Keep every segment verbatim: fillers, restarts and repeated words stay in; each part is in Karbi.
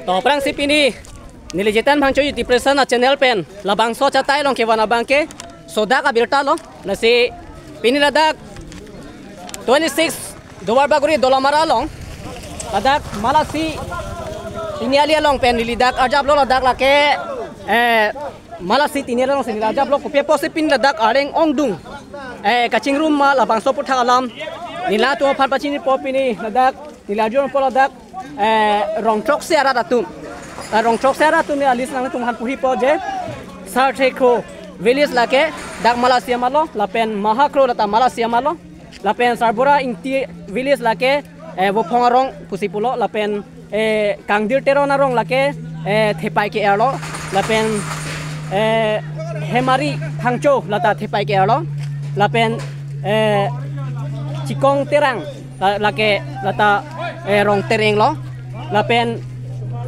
To aphrangsi pini neli Jiten Phangcho YouTube Present a-channel pen labangso achatai along kevan abang ke sodak abirta lo. Lasi pini ladak twenty-six Duarbagori Dolamara along ladak Malasi Tiniali along pen neli dak arjaplo, ladak lake, eh, Malasi Tiniali alongsi neli arjaplo, kopi apotsi pini ladak areng ongdung, eh, kachingrum ma labangso aputhak alam neli nangtum aphan pachinipo. Pini ladak neli arjupo ladak, eh, rong throksi arat atum. Ah, rong throksi arat atum neli a-list nangtum aphan puhipo je, Sarthekho village lake dak Malasi ama lo, lapen Mahakro lata Malasi ama lo, lapen Sarbura Ingti village lake, eh, Vophong arong pusi pulo, lapen, eh, Kangdir Teron arong lake, eh, Thepai ke-er lo, lapen, eh, Hemari Phangcho lata Thepai ke-er lo, lapen, eh, Chikong Terang la-, lake lata, eh, Rongtereng lo, lapen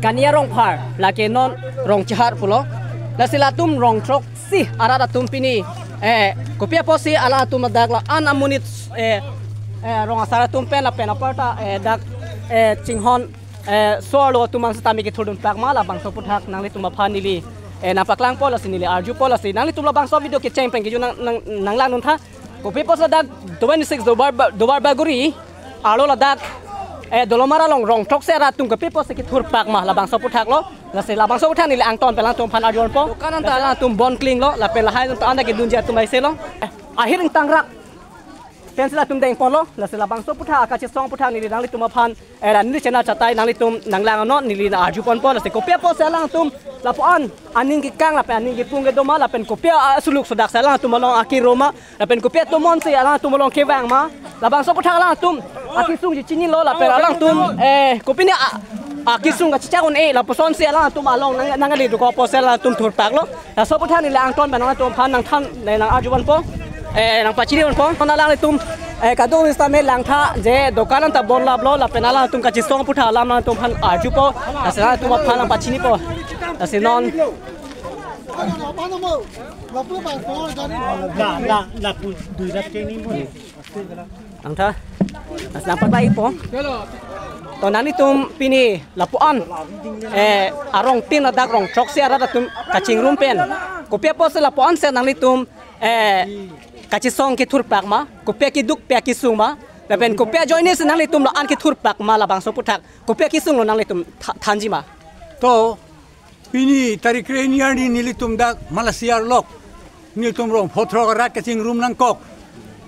Kania Rongphar lake non Rongchehar pulo. Lasi latum rong throksi arat atum pini, eh, kopi apotsi alangtum dak la-an amonit, eh, eh, rong asar atum pen lapen aparta, eh, dak, eh, chinghon, eh, so-arlo atum an setame kethurdun plak ma labangso aputhak nanglitum aphan neli, eh, nangpaklangpo lasi neli arjupo lasi nanglitum labangso video kecheng pen kejun nang, nang, nanglangdun tha. Kopi apotsi ladak twenty-six Duarba-, Duarbagori arlo ladak, eh, Dolamara along rong throksi arat atum kopi apotsi kethur plak ma labangso aputhak lo. Lasi labangso aputhak neli angton pen alangtum aphan arjupo. Dokan anta alangtum bon klinglo, lapen lahai anta anda kedunji atum aise lo. Eh, ahir ingtangrak pensi latum dengponlo, lasi labangso aputhak, kachesong aputhak neli nanglitum aphan, eh, neli channel achatai nanglitum nanglangnon, neli nang-arjuponpo, lasi kopi apotsi alangtum lapu-an aning kekang lapen aning kepung kedo ma, lapen kopi a-, asuluk sodak si alangtum along akiro ma, lapen kopi atomonsi alangtum along kevang ma, labangso aputhak alangtum akesungji chinilo, lapen alangtum, eh, kopine a-, akesung kachechak un-e lapusonsi alangtum along nang, nangli dokok apotsi alangtum thur plak lo. Laso aputhak neli angton pen alangtum aphan nangthan, eh, nang-arjuponpo, eh, nangpachiniponpo. Nang alanglitum, eh, kadokave setame langtha je dokan anta bon laplo, lapen alangtum kachesong aputhak alam alangtum aphan arjupo, lasi alangtum aphan nangpachinipo. Lasi non La, la, la, pu-, dui rak ke ni mo. Langtha. Lasi nangpataipo. To nanglitum pini lapu-an, eh, arong tin ladak rong throksi arat atum kachingrum pen kopi apotsi lapu-ansi nanglitum, eh, kachesong kethur plak ma, kopi akeduk pi akesung ma, lapen kopi ajoinesi nanglitum la-an kethur plak ma labangso aputhak, kopi akesung lo nanglitum tha-, thanji ma. To pini tarik kre-hini arni nelitum dak Malasi arlo nelitum rong phothrok arat kachingrum nangkok.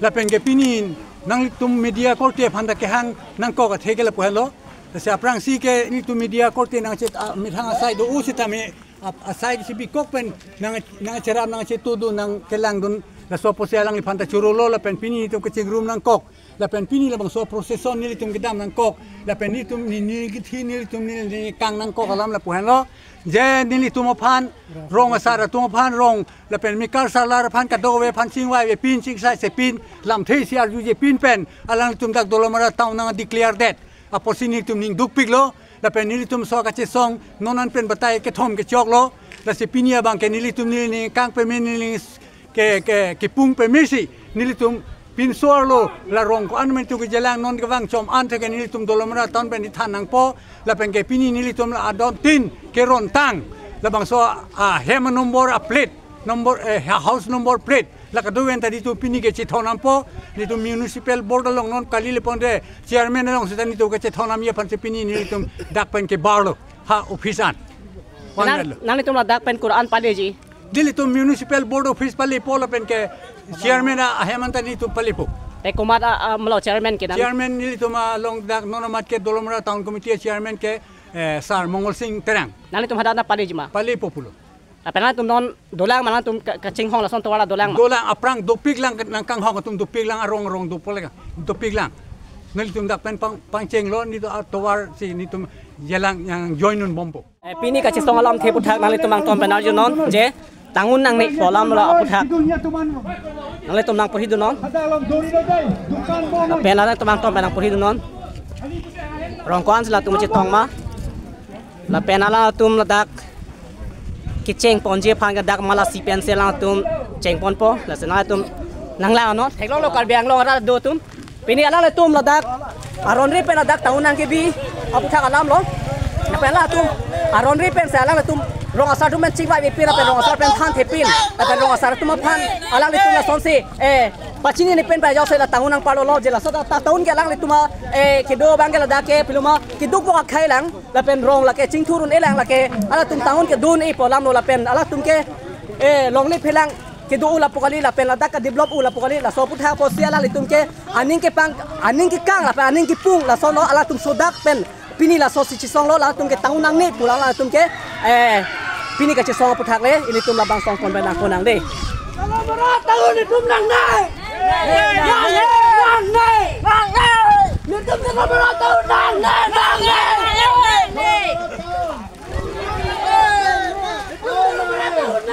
Lapen ke pini nanglitum media korte aphan ta kehang nangkok athe ke lapu henlo. Lasi aphrangsi ke nelitum media korte nangchet, ah, methang asai do-o setame, ah, asai si bikok pen nang, nangcherap nangchetudun nangkelangdun, laso apotsi alangliphan ta chorolo lapen pini nelitum kachingrum nangkok. Lapen pini labangso procession nelitum kedam nangkok. Lapen nelitum ni, ni kithi nelitum ni, ni kang nangkok alam lapu henlo. Je nelitum aphan, rong asar atum aphan, rong lapen mekar sarlar aphan kadokave aphan chingvaivepin, chingsaisepin, lamthe isi arjujepin pen alangtum dak Dolamara town nang declare det apotsi nelitum ning dukpiklo. Lapen nelitum so kachesong non an pen batai kethom kechoklo. Lasi pini abang ke nelitum neli ning kang peme neli ke, ke, kepung pemesi nelitum pinso arlo la rong ko-an mentu kejelang non kevang chom an theke nelitum Dolamara town pen nithan nangpo. Lapen ke pini nelitum la adon tin kerontang labangso ahem a-number a-plate number, eh, ha-, house number plate la kadokave anta nelitum pini kechethon nangpo. Nelitum municipal board along non kali lepon de chairman along seta nelitum kechethon nangji aphansi pini nelitum dak pen kebarlo ha office an. Nang, nangtum ladak pen kur-an paleji? Nelitum municipal board office palepo lapen ke chairman a-, ahem anta nelitum palepo. Te komat a, a, malo chairman ke nang? Chairman nelitum along dak non amat ke Dolamara Town Committee chairman ke, eh, Sir Mongol Sing Terang. Nangtum hadak na paleji ma? Palepo pulo. Lapen nangtum non dolang ma nangtum ka-, kachinghon lason tovar dolang ma? Dolang aphrang dopiklang nangkanghon atum dopiklang arong arong dopo leka. Dopiklang. Nelitum dak pen pang, pangchenglo nelitum atovar si nelitum jelang nangjoin un bompo. Eh, pini kachesong alamthe aputhak nanglitum angton pen arjunon je tangun nangne pu alam lo aputhak. Nanglitum nangporhidunon. Lapen nanglitum angton pen nangporhidunon. Rong ko-ansi latum chetong ma. Lapen alangtum ladak kechengponji aphan ke dak Malasi pensi alangtum chengponpo. Lasi nangtum nanglangnon. Theklonglo Karbi Anglong arat do atum. Pini alangtum ladak aron ri pen ladak town nangkebi aputhak alam lo. Lapen alangtum aron ri pensi alanglitum rong asar atum pen chingvai vepin lapen rong asar pen than thepin lapen rong asar atum aphan alanglitum lasonsi, eh, pachinine pen pajok se la tangun nangparlolo je laso ta, ta tangun ke alanglitum a, eh, kedo abang ke ladak ke piluma keduk bok akhai lang lapen rong lake chingthur un-e lang lake alangtum tangun kedun-e pu alam lo lapen alangtum ke, eh, longle phelang kedo-o lapu kali lapen ladak ke develop-o lapu kali laso aputhak apotsi alanglitum ke aning kepang, aning kekang lapen aning kepung laso lo alangtum sodak pen pini laso si chisong lo alangtum ke tangun nangne pu alangtum ke, eh, pini kachisong aputhak le ilitum labangso angkon pen nangkon nang dei. Dolomarata un netum nangne. Nangne. Nangne. Nangne. Netum Dolomarata un nangne. Nangne. Dolomarata un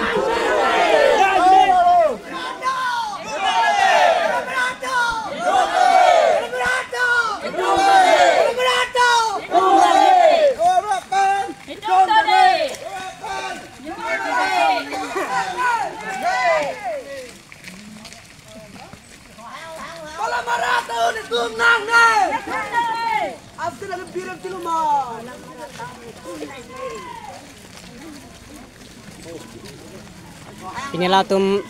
netum nangne. After the period, Dolomarata. Pini latum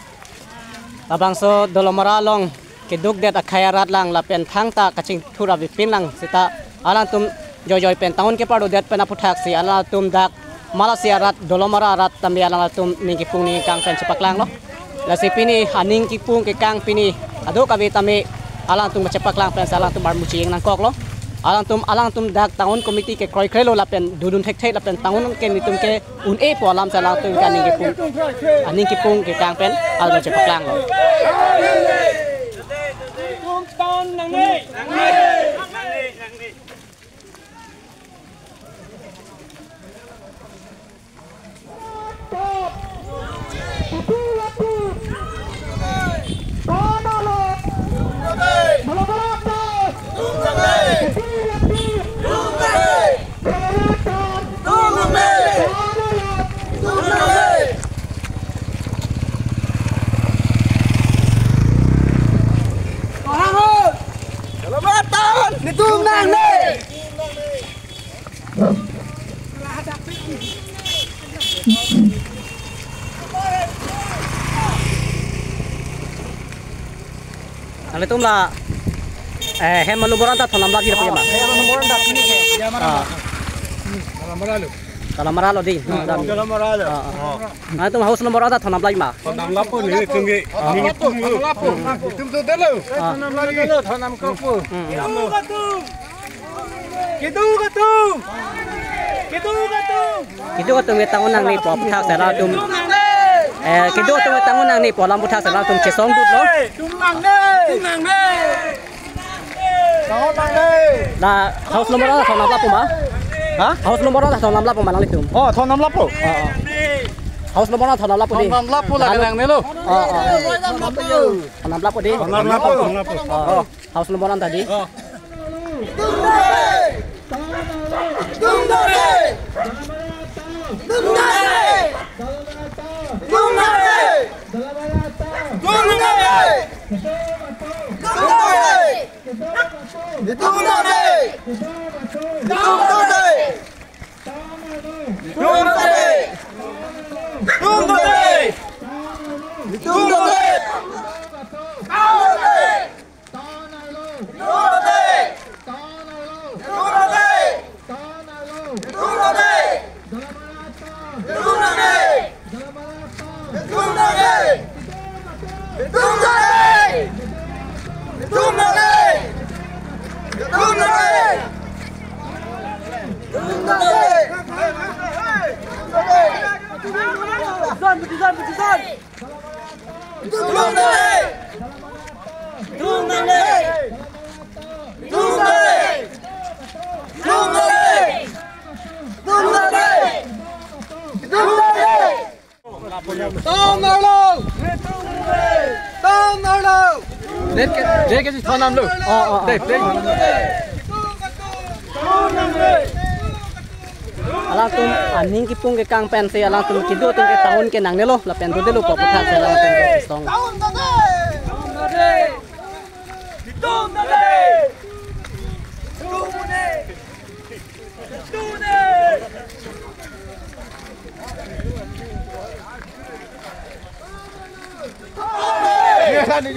labangso Dolomara along keduk det akhai arat lang lapen thangta kachingthur avepin lang seta alangtum joijoi pen tangun keparlo det pen aputhak si alangtum dak Malasi arat, Dolomara arat tame alangtum ning kepung ning kekang pen chepaklang lo. Lasi pini aning kepung kekang pini ado kave tame alangtum chepaklang pensi alangtum armu ching nangkok lo. Alangtum, alangtum dak tangun committee kekroikre lo lapen dodun thekthe lapen tangun ke netum ke un-e pu alam si alangtum ke aning kepung, aning kepung kekang pen alangtum chepaklang lo. Dolomarata un netum nangne. Nanglitum la, eh, hem number anta thon namlap ji ma? Hem number anta pini ke. Ah. Dolomarata lo. Dolomarata lo dei. Hmm. Dolomarata lo. Ah, ah. Oh. Nanglitum house number anta thon namlap ma? Thon namlap po ni tum ke. Ah. Thon namlap po. Thon namlap po. Tum tu delo. Ah. Thon namlap po. Thon namlap po. Hmm. Keduk atum. Keduk atum. Keduk atum. Keduk atum ke tangun nangne pu aputhak si alangtum. Eh, keduk atum ke tangun nangne pu alam aputhak si alangtum chesong dut lo. Tum nangne. Tum nangne. Tangun nangne. La house number anta thon namlap po ma? Ha? House number anta thon namlap po ma nanglitum? Oh, thon namlap po. Oh, oh. House number anta thon namlap po dei. Thon namlap po lake nangne lo. Oh, oh. Thon namlap po dei. Thon namlap po, thon namlap po. Oh. House number anta dei. Oh. Tan arlo! Tan arlo! Dei ke, dei ke si thon namlo. Oh, oh, oh. Dei, dei. Alangtum aning kepung kekang pensi alangtum keduk atum ke tangun ke nangnelo lapen dodelo pu aputhak si alangtum ke song. Malaysia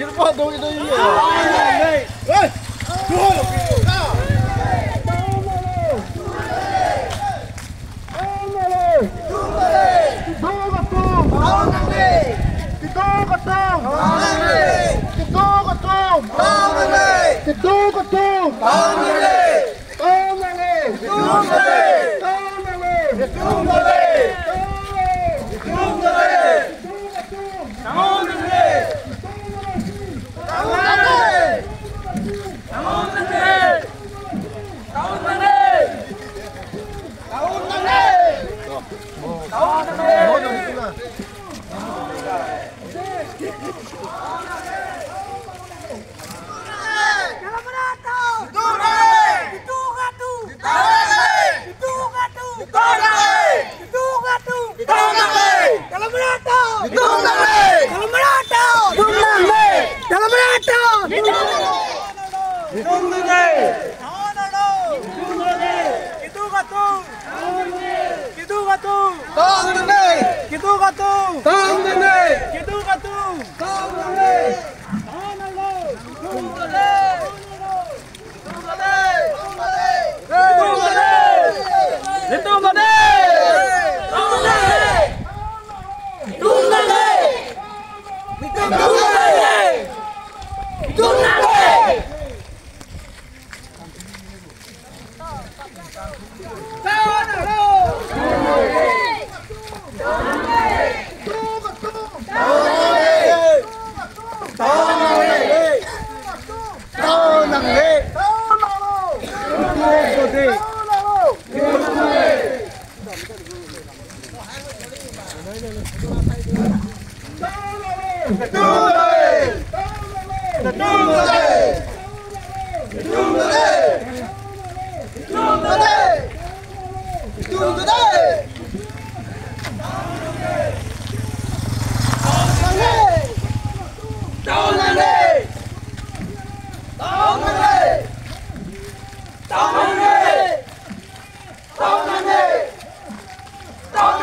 rara tu. Malaysia rara tu.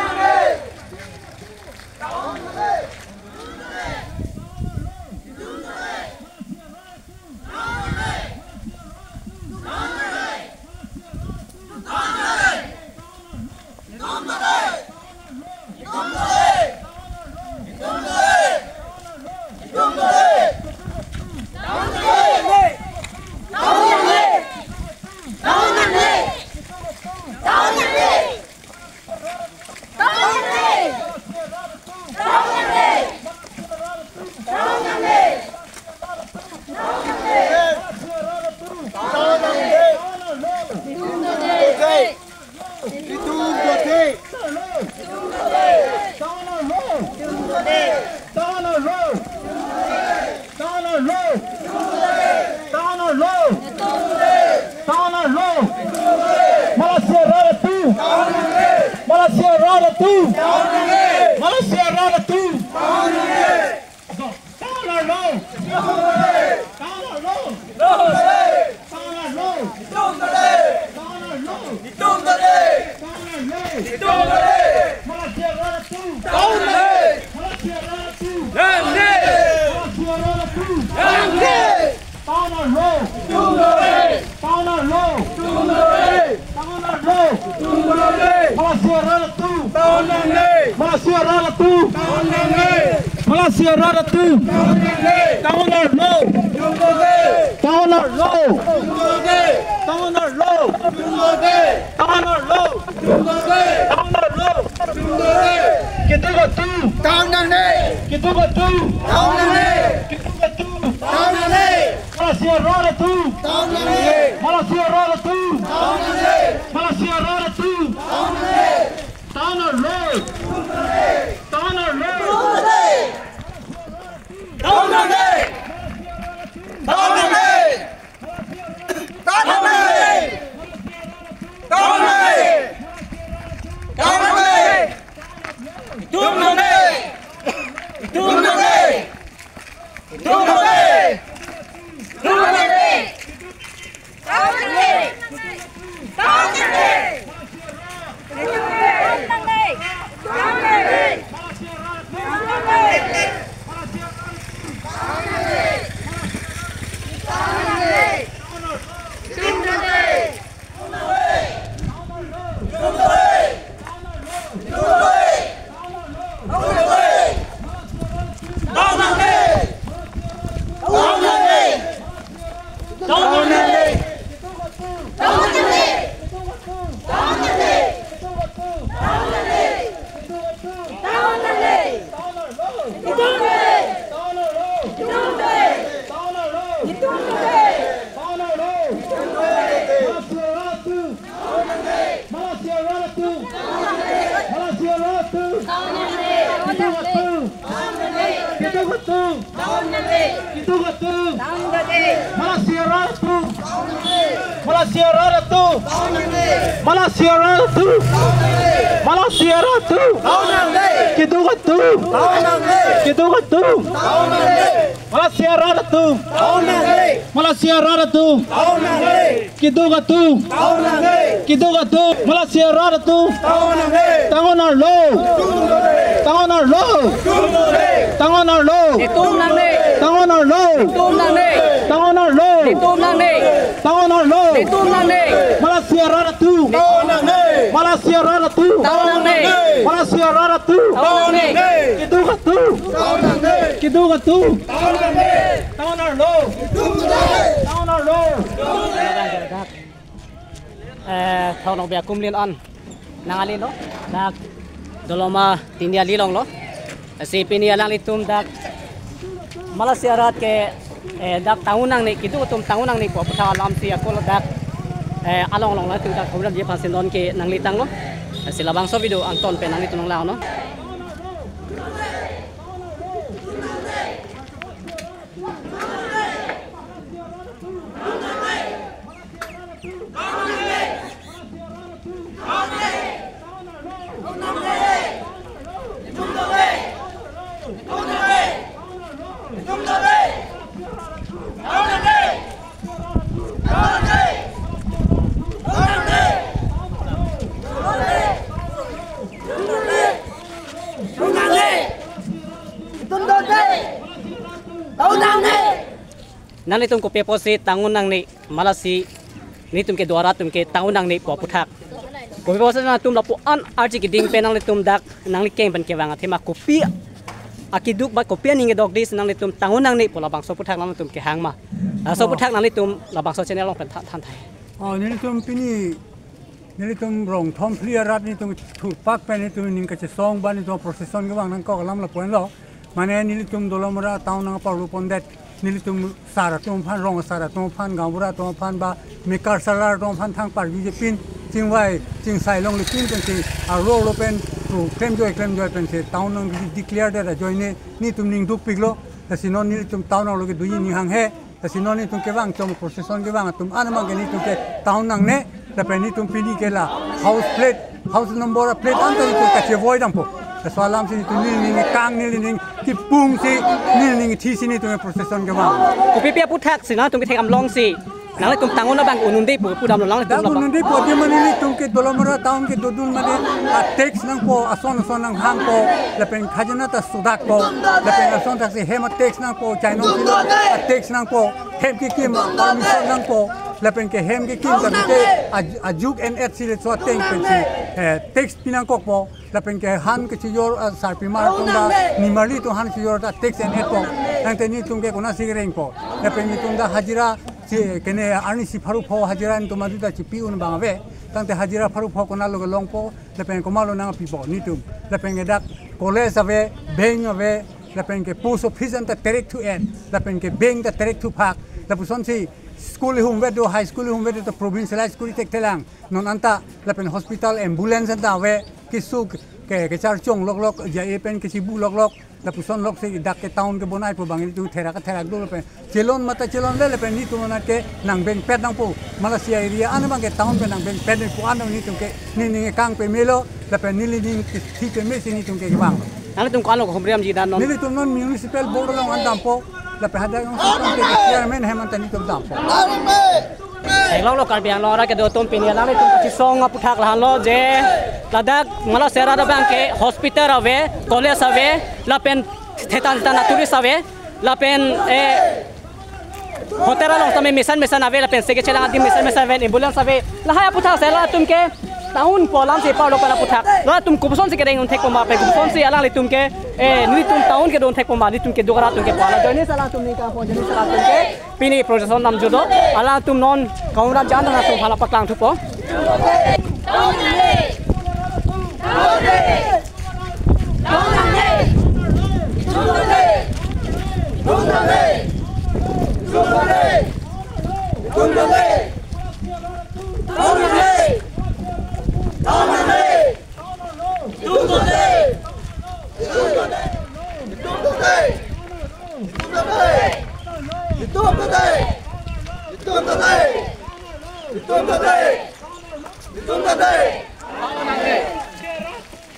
Malaysia rara tu. Down or low? Down or low? Down or low? Down or low? Down or low? Malaysia rara tu. Malaysia rara tu. Malaysia rara tu. Down or low? Down or low? Down or low? Malaysia rara tu. Malaysia rara tu. Malaysia rara tu. Down or low? Down or low? Down or low? Down or low? Down or low? Kitu kitu. Down nangne. Kitu kitu. Down nangne. Kitu kitu. Down nangne. Malaysia rara tu. Down nangne. Malaysia rara tu. Down nangne. Malaysia rara tu. Down nangne. Down or low? Down or low? Down nangne. Down nangne. Down nangne. Down nangne. Down nangne. Down nangne. Down nangne. Down nangne. Down nangne. Kiduk atum. Kiduk atum. Kiduk atum. Malaysia arat atum. Malaysia arat atum. Malaysia arat atum. Malaysia arat atum. Kiduk atum. Kiduk atum. Malaysia arat atum. Malaysia arat atum. Kiduk atum. Kiduk atum. Malaysia arat atum. Tang-un arlo. Tang-un arlo. Tang-un arlo. Netum nangne. Tang-un arlo. Netum nangne. Tang-un arlo. Netum nangne. Tang-un arlo. Netum nangne. Malaysia arat atum. Malaysia arat atum. Tang-un nangne. Malaysia arat atum. Tang-un nangne. Kiduk atum. Kiduk atum. Tang-un arlo. Tang-un arlo. Eh, thong nong bia kumlin an. Nang alin lo. Dak Doloma Tini ali along lo. Si pini alanglitum dak Malaysia arat ke, eh, dak tang-un nangne, kiduk atum tang-un nangne pu aputhak alam si ako lo dak, eh, along along lo tu dak program ji aphan si non ke nanglitang lo. Si labangso video angton pen nanglitum nang lang no. Nanglitum kopi apotsi tang-un nangne, malasi netum ke do arat atum ke tang-un nangne pu aputhak. Kopi apotsi nangtum lapu-an arje keding pen nanglitum dak nangli keng pen kevang athema kopi akiduk ba kopi aning kedok dis nanglitum tang-un nangne pu labangso aputhak nangtum kehang ma. Laso Oh. aputhak nanglitum labangso channel along pen tha- than thai. Oh, nelitum pini, nelitum rong thom phli arat nelitum thurpak pen nelitum ning kachesong ba nelitum procession kevang nangkok alam lapu-an lo. Mane nelitum Dolamara town nangparlo pondet. Nelitum sar atum aphan, rong sar atum aphan, gaonbura atum aphan ba mekar salar atum aphan thang parju jepin, chingvai chingsai longle pin pensi arlo arlo pen pu klemjoi klemjoi pensi town nang declare det ajoine nelitum ning dukpiklo. Lasi non nelitum town arlo kedoji ning hanghe. Lasi non nelitum kevang chom procession kevang atum an abang ke nelitum ke tang-un nangne. Lapen nelitum pini ke la house plate, house number plate anta nelitum kachevoi dampo. Laso alam si nelitum nelining kang nelining kipung si nelining thi si nelitum procession kevang. Kopi pi aputhak si nangtum kethek am longsi nanglitum tang-un abang un-un-e pu pudamlo nangtum Dak labang. Un-un-e pu adim mane nelitum ke Dolamara town ke dodun mane a tax nangpo, ason ason nanghangpo, lapen khajana ta sudakpo, lapen ason thaksi hem a tax nangpo, chainong silo a tax nangpo, hem kekim permission nangpo, lapen ke hem kekim ta ke a- ajuk en et si le so ateng pensi, eh, tax pinangkokpo, lapen ke han kechijor, ah, sarpimar atum ta nimarli atum han chijor ta tax en etpo. Tangte nelitum ke konatsi kerengpo. Lapen nelitum ta hajira si kene arnisi pharo pho hajira nelitum adu ta chipi un abang ave. Tangte hajira pharo pho konatlo kelongpo, lapen komatlo nangpipo nelitum. Lapen ke dak college ave, bank ave, lapen ke post office anta terek thu et, lapen ke bank ta terek thuphak, lapusonsi school ihum vet do, high school ihum vet do ta provincialize kori thekthelang. Non anta lapen hospital ambulance anta ave, keso ke kecharchong loklok, J I A pen kechibu loklok, lapuson loksi dak ke town kebonai pu abang nelitum therak therak do lapen chelon mata chelonle lapen nelitum anat ke nang bengpet nangpo. Malaysia area an abang ke town pen nang bengpet pu an nelitum ke nening kang pemelo lapen nelining thi pemesi nelitum ke kevang. Nangtum ko-an lo humriamji dan non? Nelitum non municipal board along an dampo, lapen hadak along ke chairman hem anta nelitum dampo. Theklong lo Karbi Anglong arat kedo atum, pini alanglitum kachesong aputhak lahenlo je ladak Malaysia arat abang ke hospital ave, college ave, lapen thetan thetan a tourist ave, lapen, eh, hotel along tame mesen mesen ave, lapen seke chelang adim mesen mesen ave, ambulance ave. Lahai aputhak si latum ke tang-unpo alam si parlo pen aputhak. Latum kopusonsi kedeng un thekpo ma, pe kopusonsi alanglitum ke, eh, nelitum tang-un kedo un thekpo ma, nelitum kedo arat atum ke pu alam ajoine si alangtum ning kangpo, ajoine si alangtum ke pini procession namjudo. Alangtum non kaungram jan alangtum hala paklang thupo.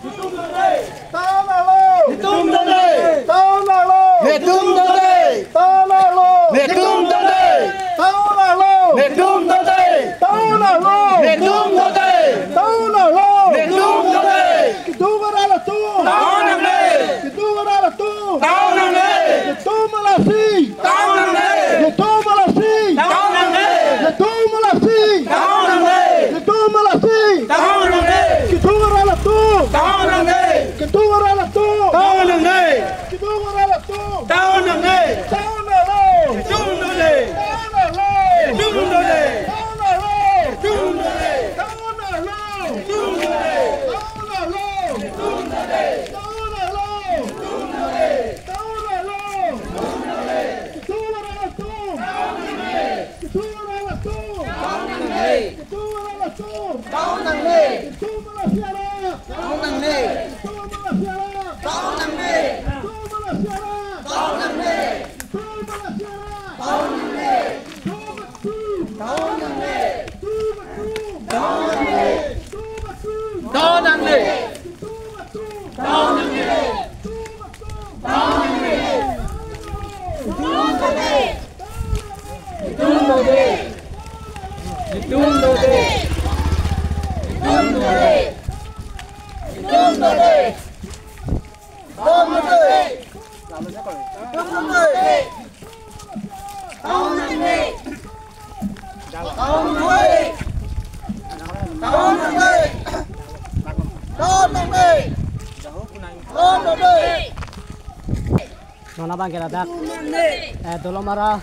Netum dode. Town arlo. Netum dode. Netum dode. Town arlo. Netum dode. Netum dode. Town arlo. Netum dode. Town arlo. Netum dode. Town arlo. Netum dode. Keduk arat atum. Town nangne. Keduk arat atum. Town nangne. Netum malasi. Town nangne. Netum malasi. Town nangne. Netum malasi. Town nangne. Netum malasi. Town nangne. Keduk arat atum. Town nangne. Keduk arat atum. Town nangne. Keduk arat atum. Town nangne. Town nangne. Netum dode. Town nangne. Netum dode. Town nangne. Netum dode. Town nangne. Netum dode. Town nangne. Netum dode. Town nangne. Netum dode. Town nangne. Town arlo. Keduk arat atum. Keduk arat atum. Keduk arat atum. Town nangne. Netum malasi arat. Town nangne. Netum malasi arat. Town nangne. Netum malasi arat. Town nangne. Netum malasi arat. Town nangne. Netum atum. Town nangne. Netum atum. Town nangne. Netum atum. Town nangne. Netum atum. Town nangne. Netum atum. Town nangne. Netum dode. Netum dode. Netum dode. Netum dode. Netum dode. Town nangne. Town nangne. Town nangne. Town nangne. Town nangne. Town nangne. Town nangne. Non abang ke ladak, eh, Dolamara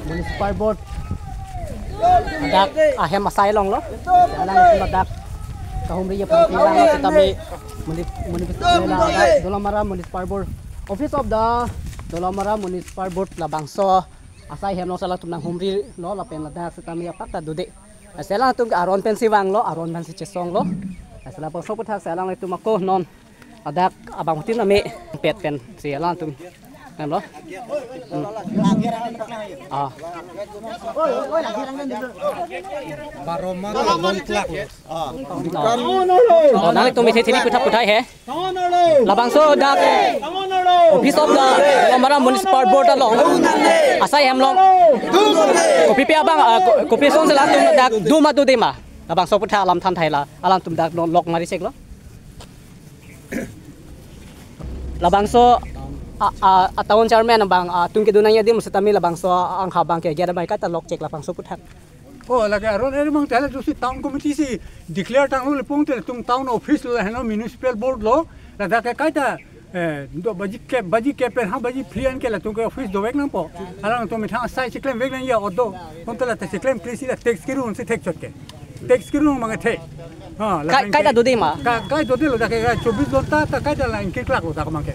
Municipal Board ladak ahem asai longlo. Alanglitum ladak kahumri ya pangki lang sitame muni-, municipal ladak Dolamara Municipal Board, Office of the Dolamara Municipal Board labangso asai hem along si alangtum nanghumrilo lapen ladak sitame apak ta dode. Lasi alangtum ke aron pensi vanglo, aron pensi chesonglo. Lasi labangso aphuthak si alanglitum ako non ladak abangphutin name pet pensi alangtum. Namlo. Hmm. Ah. Baroma one lakh. Oh, nanglitum isi thili puthak puthai he. Labangso dak Office of the Dolamara Municipal Board along asai hem along kopipi abang, ah, ko-, kopi asonsi alangtum dak doma dode ma? Labangso aphuthak alam than thaila alangtum dak lok mari seklo. Labangso a, a, a town chairman abang, ah, atum kedo nangji adim sitame labangso angha abang ke gera bai kaita lok chek labangso aphuthak. Oh, lake aron eri mang tele tu si town committee si declare tanglo le pon tele tum town office lo heno municipal board lo. Ladak ke kaita, eh, do baji kep, baji kep pen ha baji phli an ke latum ke office dovek nangpo. Alangtum methang asai si klemvek nangji odo. Pon tele ta si klemkle si la tax kirun si thek chot ke. Tax kirun mang the. Ha, la Kai, kaita dode ma? Ka, kai dode lo dak ke, ka chobis ghonta ta kaita la ingkir klak lo dak mang ke.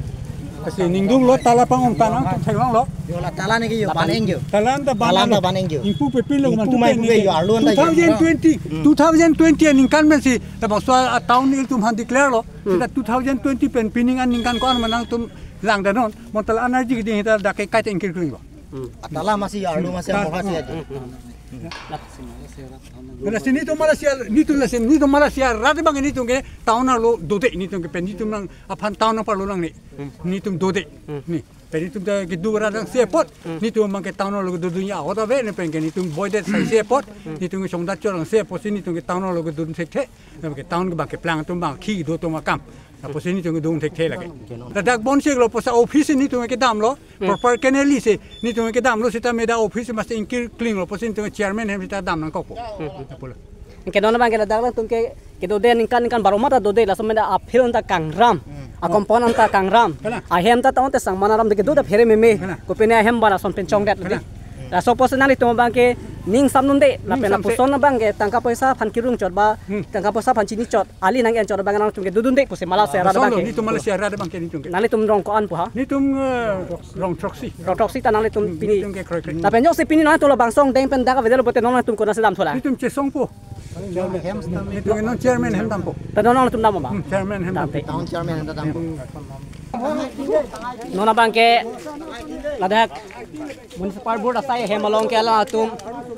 Lasi ningdung lo tala pangong ta nangtum theklonglo. Yo la tala ne ke yo, ban-eng yo. Tala ta ban-eng. Tala ta ban-eng yo. Ingpu pepin lo. Ingpu man mai pu ke yo, arlo anta yo. Two thousand twenty, hmm, two thousand twenty aningkan pensi labangso a town ilitum aphan declare lo. Hmm. Seta two thousand twenty pen pining aningkan ko-an ma nangtum langdamnon. Mon tala energy ke ding seta dak ke kaita ingkir kling lo. Hmm. Atala masi yo, arlo masi, ta-, amor masi aja. Hmm, hmm. Lasi netum Malaysia, netum lasi, netum Malaysia, rat abang netum ke town arlo dode, netum ke pen netum nang aphan town nangparlo nangne. Hmm. Netum dode. Hmm. Ne. Pen netum ta keduk arat nangsi apot. Hmm. Netum abang ke town arlo kedodun ya ahot ave, ne pen ke netum boydet sai si apot. Hmm. Netum ke songdat chor nangsi apot si netum ke town arlo kedodun thekthe. Ne pen ke town ke abang keplang atum abang khi do atum akam. Apotsi netum kedodun thekthe lake. Ladak bon si lo apotsi office netum kedamlo. Hmm. Proper keneli si netum kedamlo sitame dak office masi ingkir klinglo apotsi netum chairman hem sita dam nangkokpo. Hmm. Apotlo. Anke non abang ke ladak alangtum ke kedode ningkan ningkan baroma ta dode, laso meda a-field ta kangram. Hmm. A-compound ta kangram. Kalang. Ahem ta town te sang mana ram de kedo ta phere meme. Kalang. Kopine ahem bana son pen chongdet. Kalang. Lagi. Laso apotsi nanglitum abangke ning samdunde, lapen Ning samse. lapuson abangke tangka poisa aphan kirung chot ba, Hmm. tangka poisa aphan chini chot, ali nang-en chot abang nangtum ke dodunde pusi mala Ah, sera lason lo, abangke. Nitum mala sera abangke nitum ke. Nanglitum rong ko-an pu ha? Nitum, eh, rong throksi. Rong throksi ta nanglitum Hmm, pini. nitum ke kroikre. Lapen jongsi pini nangtum labangso angdeng pen dak avedetlo pulote nangtum konatsi damthu la? Nitum chesongpo. Nitum non chairman hem dampo. Ta non nangtum dam ma? Hmm, chairman hem dampo. Damte. Town chairman hem dampo. Non abangke ladak municipal board asai hem along ke alangtum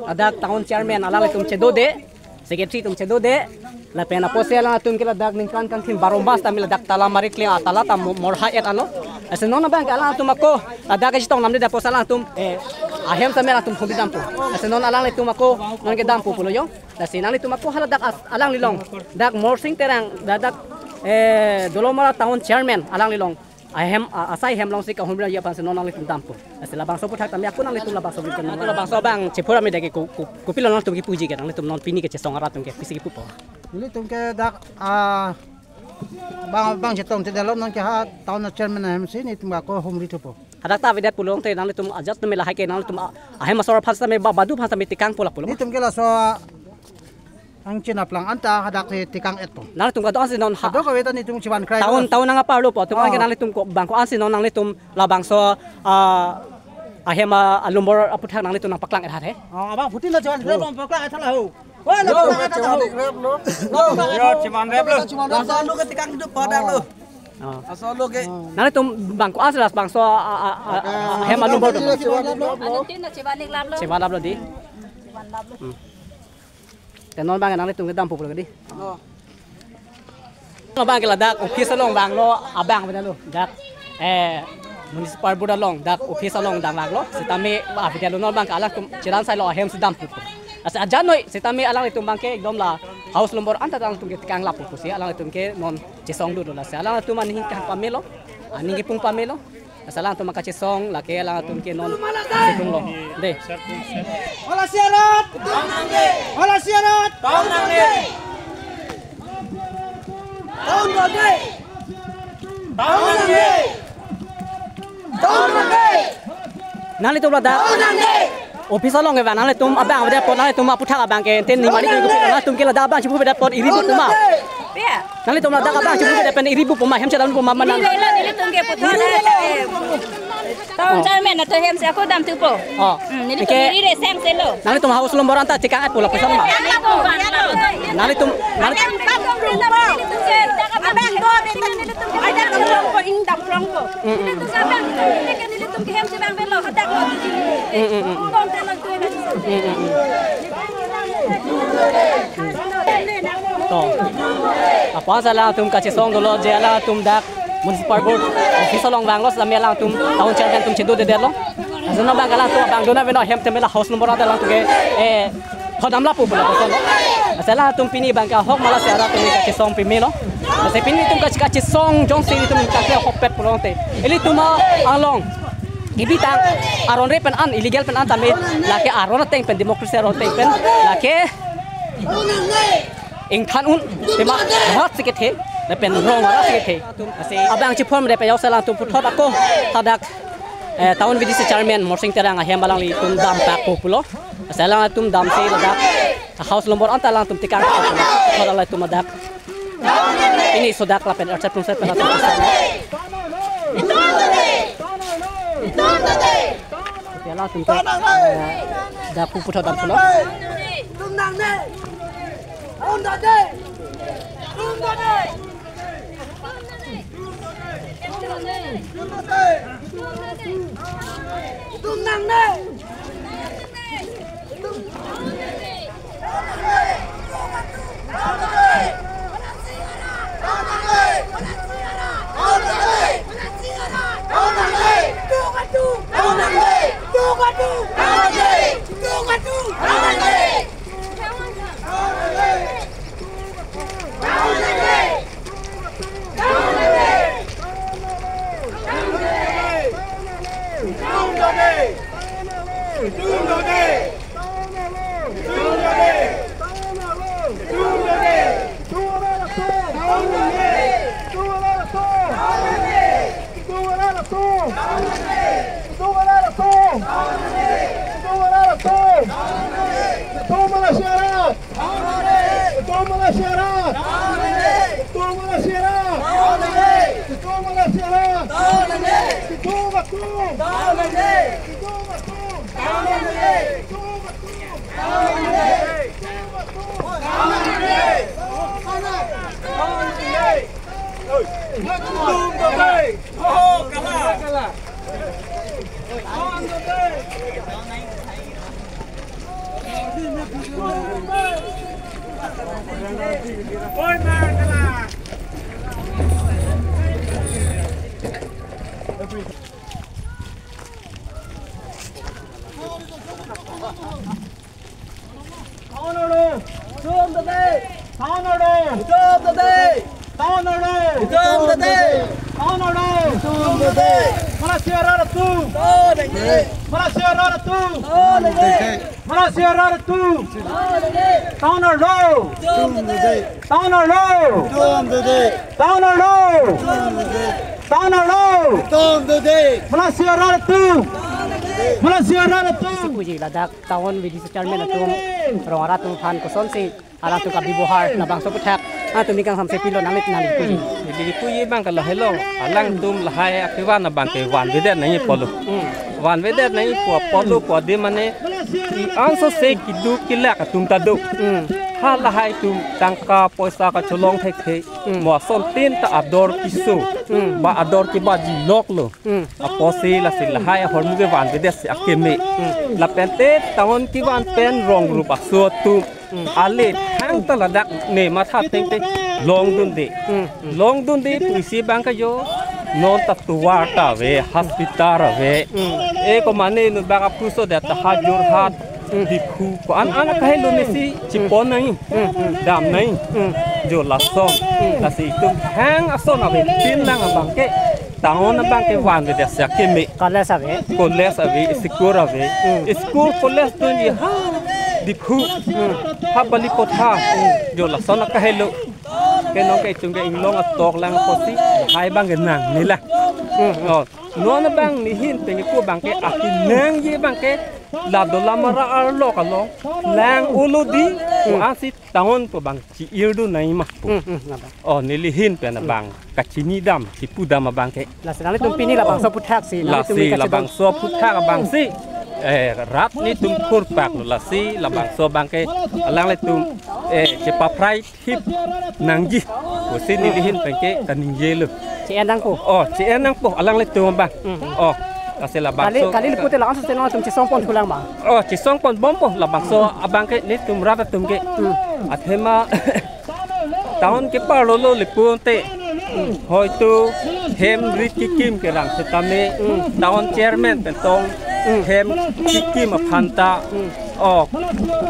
ladak town chairman alanglitum chedode, secretary atum chedode, lapen apotsi alangtum ke ladak ningkan kangthim baro mas tame ladak tala marik le atala ta mo-, morha et alo. Lasi non abangke alangtum ako ladak kachetong namde apotsi alangtum, eh, ahem tame alangtum humri dampo. Lasi non alanglitum ako non ke dampo pulo jo. Lasi nanglitum ako haladak as-, alanglilong, dak Morsing Terang, dak, dak, eh, Dolamara town chairman alanglilong ahem, a-, asai hem alongsi kahumri aji aphansi non nanglitum dampo. Lasi labangso aphuthak tame ako nanglitum labangso video nang labangso abang chephura me dak ke ko-, ko-, kopilo nangtum kipuji ke nanglitum non pini kechesong arat atum ke pisi kipupo? Nelitum ke dak, ah, bang, bang chetongtedetlo non ke ha town chairman ahemsi nelitum ako humri thupo. Hadak ta avedet pulote nanglitum ajat tame lahai ke nanglitum a-, ahem asor aphan tame ba-, badu aphan tame tekangpo la pulo. Nelitum ke laso, ah, angchin aplang anta hadak si tekang etpo. Nanglitum kado-ansi non ha. Kado-kave ta nelitum chivan krai Town, lo. Town nang aparlo po. Atum Oh. ke nanglitum ko-, bang ko-ansi non nanglitum labangso, ah, ahem, ah, alumbor aphuthak nanglitum nangpaklang et hat he. Oh, abang phutin lo chivan, lo bang paklang et hat la ho. Oi, lo Yo, bang paklang et hat la ho. chivan rep lo. Lo bang paklang et hat la ho. Yo, chivan rep lo. Chivan rep lo. Laso alo ke tekang do padak lo. Oh. Laso alo ke. Nanglitum bang ko-ansi labangso, ah, ah, ah, ah, ahem alumbor do. Chivan rep lo. Anu tin na chivan ik lap lo. Chivan lap lo di. Chivan lap lo. Hmm. Te non abang nanglitum ke dampo pulo ke di. Oh. Non abang ke ladak office along vanglo abang beda lo. Dak, eh, municipal board along dak office along dam vanglo. Sitame ba beda lo non abang ke alangtum cheran sailo ahem si dampo. Lasi ajanoi sitame alanglitum abangke ekdom la house number anta alangtum ke tekang lapo pusi alanglitum ke non chesong dolo. Lasi alanglitum aning kang pamelo. Aning kipung pamelo. Lasi alangtum kachesong lake alangtum ke non chesong lo. De. Hola siarat. Hola siarat. Nanglitum ladak office along ke ba nanglitum abang avedet apot nanglitum aphuthak abang ke ten ni mani ke nanglitum ke ladak abang chiphuvedet apot iri bu puma. Ya. Nanglitum ladak abang chiphuvedet pen iri bu puma hem chedam puma mana. Iri lo nelitum ke puthot. Town chairman atum hem si ako damthupo. Oh. Hmm, nelitum Eke iri re seng selo. Nanglitum house number anta tekang et pulo puson ma. Nanglitum, nanglitum. Abang ko, abang ko, abang ko, abang ko. Mm, mm. Mm, mm, mm. To. Apotsi alangtum kachesong dolo je alangtum dak municipal board office along vanglo sitame alangtum town chairman atum chedodedetlo. Lasi non abang alangtum abang dona veno hem tame la house number anta alangtum ke, eh, thodam lapo pulo puson. Lasi alangtum pini abang ke ahok mala si arat atum kachesong pamelo. Lasi pini itum kachesong jongsi itum kachehokpet pulote ilitum along kebitang aron re pen an illegal pen an tame lake aron ateng pen democracy aron ateng pen lake ingthan un tema rat si kethe lapen rong rat si kethe. Lasi abang chiphurme det pen jongsi alangtum puthot ako hadak, eh, town V D C chairman Morsing Terang ahem alanglitum dam pakpo pulo. Lasi alangtum damsi ladak house number anta alangtum tekang pulo alangtum hadak. Pini sodak lapen erchet pungset pen atum. Pi alangtum ke, eh, dak pu puthot dam pulo. Down or down? Down the day! Down or down? Down the day! Down or down? Down the day! Down or down? Down the day! Malaysia rat atum! Down the day! Malaysia rat atum! Down the day! Malaysia rat atum! Down the day! Down or down? Down the day! Down or down? Down the day! Down or down? Down the day! Down or down? Down the day! Malaysia rat atum! Malaysia rat atum! Puji ladak town V D C chairman atum, rong arat atum aphan kosonsi halatum kabebohar labangso aputhak, ah, tumi kangsamse pilo nanglit nangli puji. Neli puji abang ke lahelo, alangtum lahai akevan abang ke vanvedet nangji apotlo. Hmm. Vanvedet nangji apotlo pu adim mane, i-anso se keduk kelak atum ta do. Hmm. Ha lahai atum tangka poisa kacholong thekthe. Hmm. Mo asontin ta ador keso. Hmm. Ba ador kebaji loklo. Hmm. Apotsi lasi lahai ahormu ke vanvedet si akeme. Hmm. Lapen te town kevan pen rong rup aso atum. Hmm. Ale thangta ladak ne matha tengte longdunde. Hmm. Longdunde pusi abang ke jo non ta tovar ta ave, hospital ave. Hmm. E ko mane nubak aphuso det ta ha Jorhat, Hmm. Diphu ko-an an kahelo mesi chipon nangji. Hmm, hmm. Dam nangji. Hmm. Jo lason. Hmm. Lasi itum hang ason ave tin lang abang ke. Town abang ke vanvedet si akeme. College ave. College ave, school ave. Hmm. School college dunji ha Diphu. Hmm. Ha Balipatha. Hmm. Jo lason kahelo. Ke nonke itum ke inglong atok lang apotsi hai abang ke nangne la. Hmm. Oh, non abang nehin pen ke ko abang ke akinangji abang ke la Dolamara arlo kalong lang uludi, hmm, ko-ansi town pu abang chi-irdun nangji ma pu. Hmm, hmm, nada. Oh, neli ahin pen abang kachini dam, chipu dam abang ke. Lasi nanglitum pini labangso aputhak si, nanglitum lasi kachedon. Labangso aputhak abang si, eh, rat netum kurpak lo lasi, labangso abang ke, alanglitum, eh, chepaphrai thip nangji pusi neli ahin pen ke kaningjelo. Che-en nangpo. Oh, che-en nangpo, alanglitum abang. Hmm. Oh, lasi labangso. Kali, kali lipute la-anso si nangtum chesongpon thulang ma? Oh, chesongpon bompo, labangso abang ke netum rat atum ke. Hmm. Athema town keparlolo lipute. Hoito hem rit kekim kerang setame. Hmm. Town chairman pen tong. Hmm. Hem kekim aphan ta. Hmm. Oh,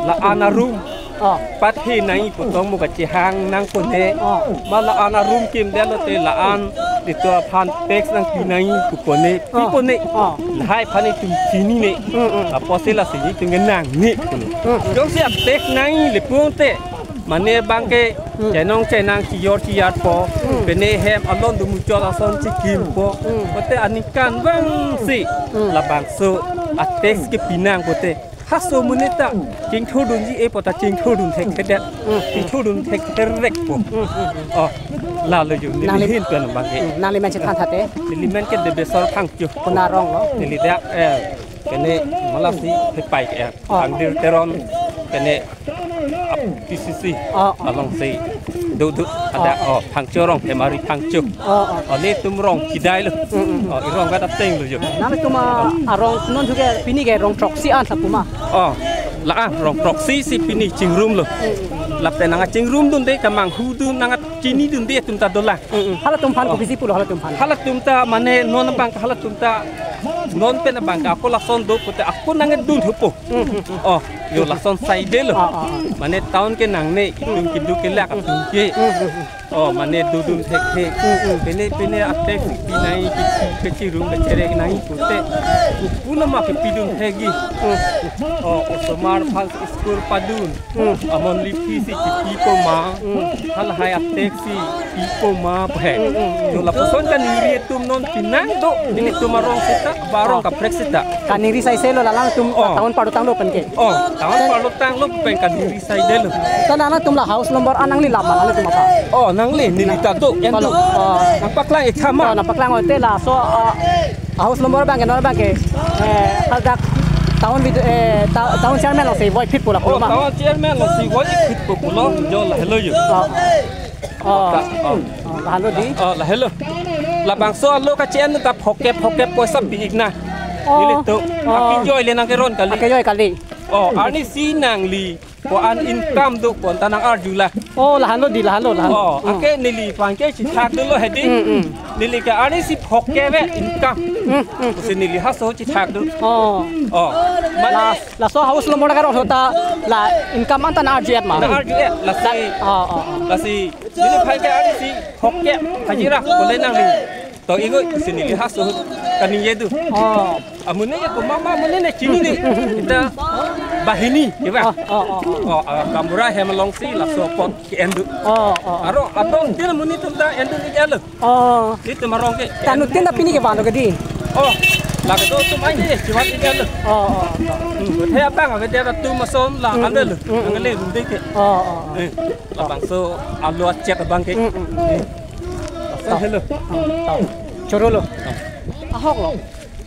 la-an arum. Oh. Pathi nangji pu tong mo kachehang nangpo ne. Oh. Ma la-an arum kimdetlo te la-an itum aphan tax nangpi nangji pu pone. Pi, oh, pone. Oh. Lahai aphan itum chinine. Mm, mm. Apotsi lasi itum ke nangne. Mm, mm. Jongsi tax nangji le pute. Mane abang ke, mm, chenong chenang chijor chijatpo. Mm. Pine hem alon dumuchot ason chekimpo. Mm. Pute aningkan abang si. Mm. Labangso a tax kepi nang pute. Haso amonit ta chingthurdunji apot ta chingthurdun thekthedet. Hmm. Chingthurdun thektherek po. Hmm, hmm, hmm. Oh, lalo jo, neli ahin pen abang ke. Hmm, nangli men chethan thate. Neli men ke Debeswar Phangcho. Konat arong lo? Neli dak, eh, kene Malasi Thepai ke, eh, oh, Phangdir Teron, kene ap-, P C C. Oh, oh. Alongsi. Do, do, ada, oh, Phangcho rong, Hemari Phangcho. Oh, oh. Oh, netum rong kidai lo. Mm, mm. Oh, irong kat ateng lo jo. Nangtum, ah, arong non juga pini ke rong throksi an sapu ma? Oh, la, ah, rong throksi si pini chingrumlo. Mm. Lapen nangchingrumdunde, kamanghudun, nangchinidunde atum ta dolang. Mm, mm. Halatum aphan, oh, kopisi pulo halatum aphan? Halatum ta mane non abang halatum ta non pen abang ako lason do pute ako nangdun thupo. Mm, mm, mm. Oh, jo lason saidelo. Ah, ah, ah. Mane town ke nangne, itum keduk kelak atum ke. Mm, mm, mm. Oh, mane dodun thekthe. Mm, mm. Pine, pine a tax pi nangji, ke, kechirum kecherek nangji pute. Kopi nama kepidun thekji. Mm. Oh, osomar aphan school padun. Mm. Amon lipi si kepipo ma. Mm. Halahai a tax si pipo ma pu he. Mm, mm, mm. Jo lapuson kaningri atum non pinang do. Nelitum arong seta, ba arong kaprek seta. Kaningri saise lo, la alangtum Oh. town parlo tanglo pen ke. Oh, town parlo tanglo pen kaningri saidelo. Ta alangtum la house number an nangli lap ma alangtum apa? Oh, nangli, neli ta do, en do. Oh. Nangpaklang ik tha ma. Oh, nangpaklang, oh, te laso, ah, house number abang ke, non abang ke, eh, hadak town video, eh, ta-, town chairman alongsi voiphit pu la Oh, puloma. Town chairman alongsi voiphit pu pulo, jo lahelo jo. Oh. Oh. Oh. Oh, lahelo dei. Oh, lahelo. Labangso alo kachi-en ta phokep phokep poisa pi ik nang. Oh. Nelitum. Oh. Akejoi le nangkeron kali. Akejoi kali. Oh, arnisi nangli ko-an income do ko-an ta nang-arju la. Oh, lahelo dei, lahelo, lahelo. Oh, Hmm. ake neliphan ke chithak dolo hedi. Hmm, hmm. Neli ke arnisi phokep ve income. Hmm, hmm. Pusi neli haso chithak do. Oh. Oh. Mane Las- Laso house number nangkeron ahut ta la income an ta nang-arju-et ma? Nang-arju-et, lasi. Oh, oh, oh. Lasi, neliphan ke arnisi phokep hajira kole nangli. To igo, pusi neli haso ahut kaningje do. Oh. Amonit ke ko mama amonit ne chinine. Ita bahini, ke ba? Oh, oh, oh, oh. Oh, ah, gaonbura hem alongsi laso apot ke-en do. Oh, oh, oh. Aro, adon tin amonit atum ta en do ik-etlo. Oh. Nelitum arong ke. Ta inuttin ta pini ke van do ke dei. Oh. La kedo atum ai dei, chivan ik-etlo. Oh, oh. Hmm. He abang avedet atum ason la Hmm, andel. Hmm, hmm. Angale runde ke. Oh, oh, oh. Eh. Labangso alo achet abang ke. Hmm, hmm, hmm. Eh. Oh, hello. Oh, oh. Choro lo. Oh. Ahok lo.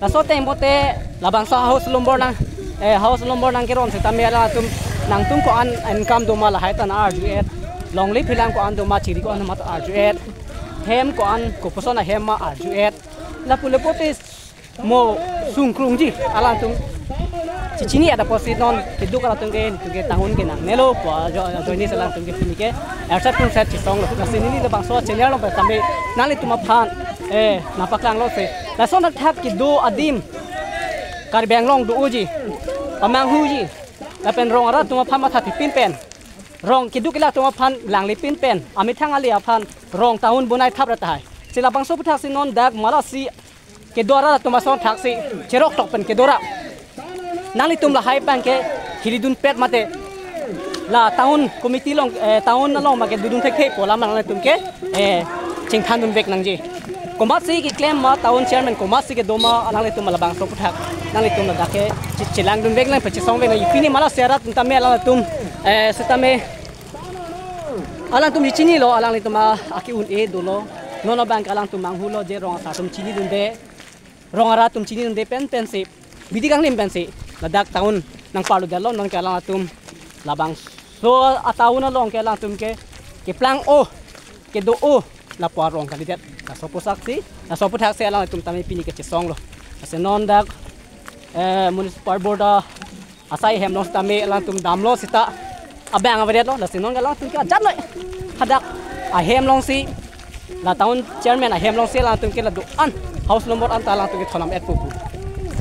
Laso ateng pote labangso house number nang, eh, house number nangkeron setame alangtum, nangtum ko-an income do ma lahai ta nang-arju-et. Longle philang ko-an do ma, chiri ko-an ma ta arju-et. Hem ko-an, kopuson ahem ma arju-et. Lapu le pote mo sungkrungji alangtum chichini-et apotsi non keduk alangtum ke, nelitum ke town ke nangnelo pu ajo-, ajoine si alangtum ke pini ke ersat tum set chisong lo. Lasi neli labangso channel along pen tame nanglitum aphan, eh, nangpaklanglo se. Lason athak kedo adim Karbi Anglong do-oji, pamanghuji, lapen rong arat atum aphan mathathipin pen, rong keduk kila atum aphan langlepin pen, amethang ale aphan rong town bonai thap ra tahai. Si labangso aputhak si non dak Malasi kedo arat atum ason thaksi cherok tok pen kedo ra. Nanglitum lahai abang ke hilidunpet mate la town committee along, eh, town along ma ke dodun thekthe pu alam nanglitum ke, eh, chingthandunvek nangji. Komatsi keklem ma, town chairman komatsi kedo ma, nanglitum labangso aputhak nanglitum ladak ke chi-, chelangdunvek nang, pachesongvek nang. Pini Malasi arat tame alangtum, eh, setame alangtum chinilo, alanglitum a, ake-un-e dolo. Non abang ke alangtum manghulo je rong asar atum chinidunde, rong arat atum chinidunde pen pensi, bidi kanglim pensi ladak town nangparlodetlo. Non ke alangtum labangso a-town along ke alangtum ke keplang-o, kedo-o lapu arong kalidet. Laso aputhak si, laso aputhak si alangtum tame pini kachesonglo. Lasi non dak, eh, municipal board a asai ahem along setame alangtum damlo seta abang avedetlo. Lasi non ke alangtum ke ajat noi hadak ahem alongsi, la town chairman ahem alongsi alangtum ke la do-an house number an ta alangtum ke thonam-et pu pu.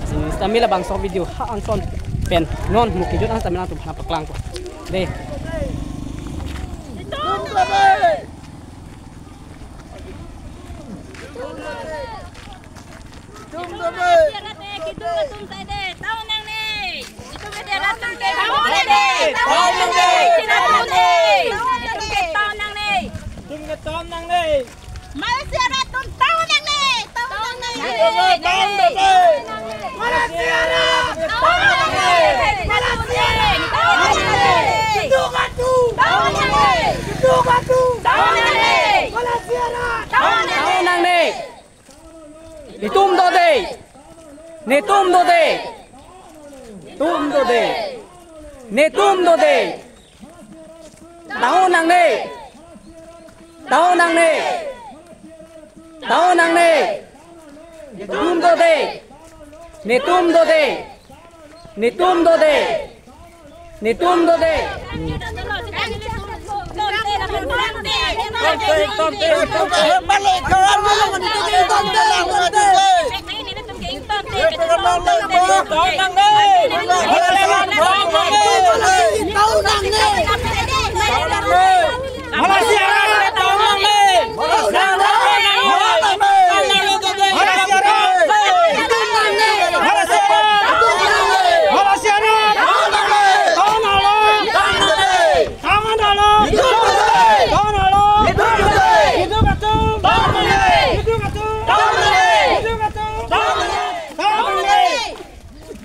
Lasi setame labangso video ha anson pen non mo kejut an setame alangtum aphan paklangpo dei. Tum dobe. Tum dobe. Tum dobe. Malaysia arat atum town nangne, town nangne. Malaysia arat town nangne. Malaysia arat town nangne. Keduk atum town nangne. Keduk atum town nangne. Malaysia arat town nangne. Town nangne. Netum do dei. Netum do dei. Tum do dei. Netum do dei. Town nangne. Town nangne. Town nangne. Netum do dei. Netum do dei. Netum do dei. Netum do dei.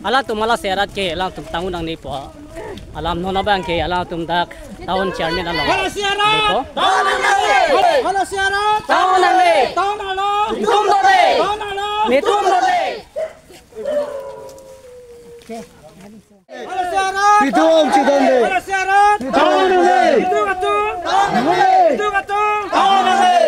Alangtum Malasi arat ke alangtum tang-un nangne po. Alam non abang ke alangtum dak town chairman along. Malasi arat, depo. Tang-un nangne. Malasi arat, tang-un nangne. Town along. Netum dode. Town along. Netum dode. Malasi arat. Netum chidon de. Malasi arat. Tang-un nangne. Netum atum. Tang-un nangne. Netum atum. Tang-un nangne.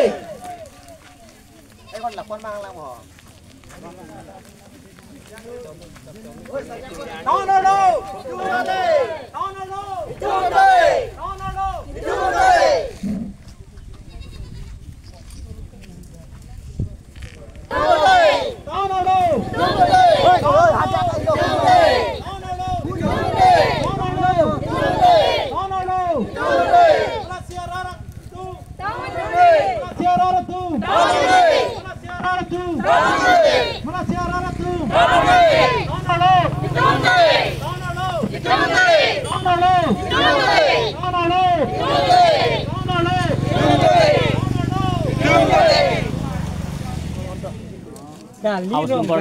House number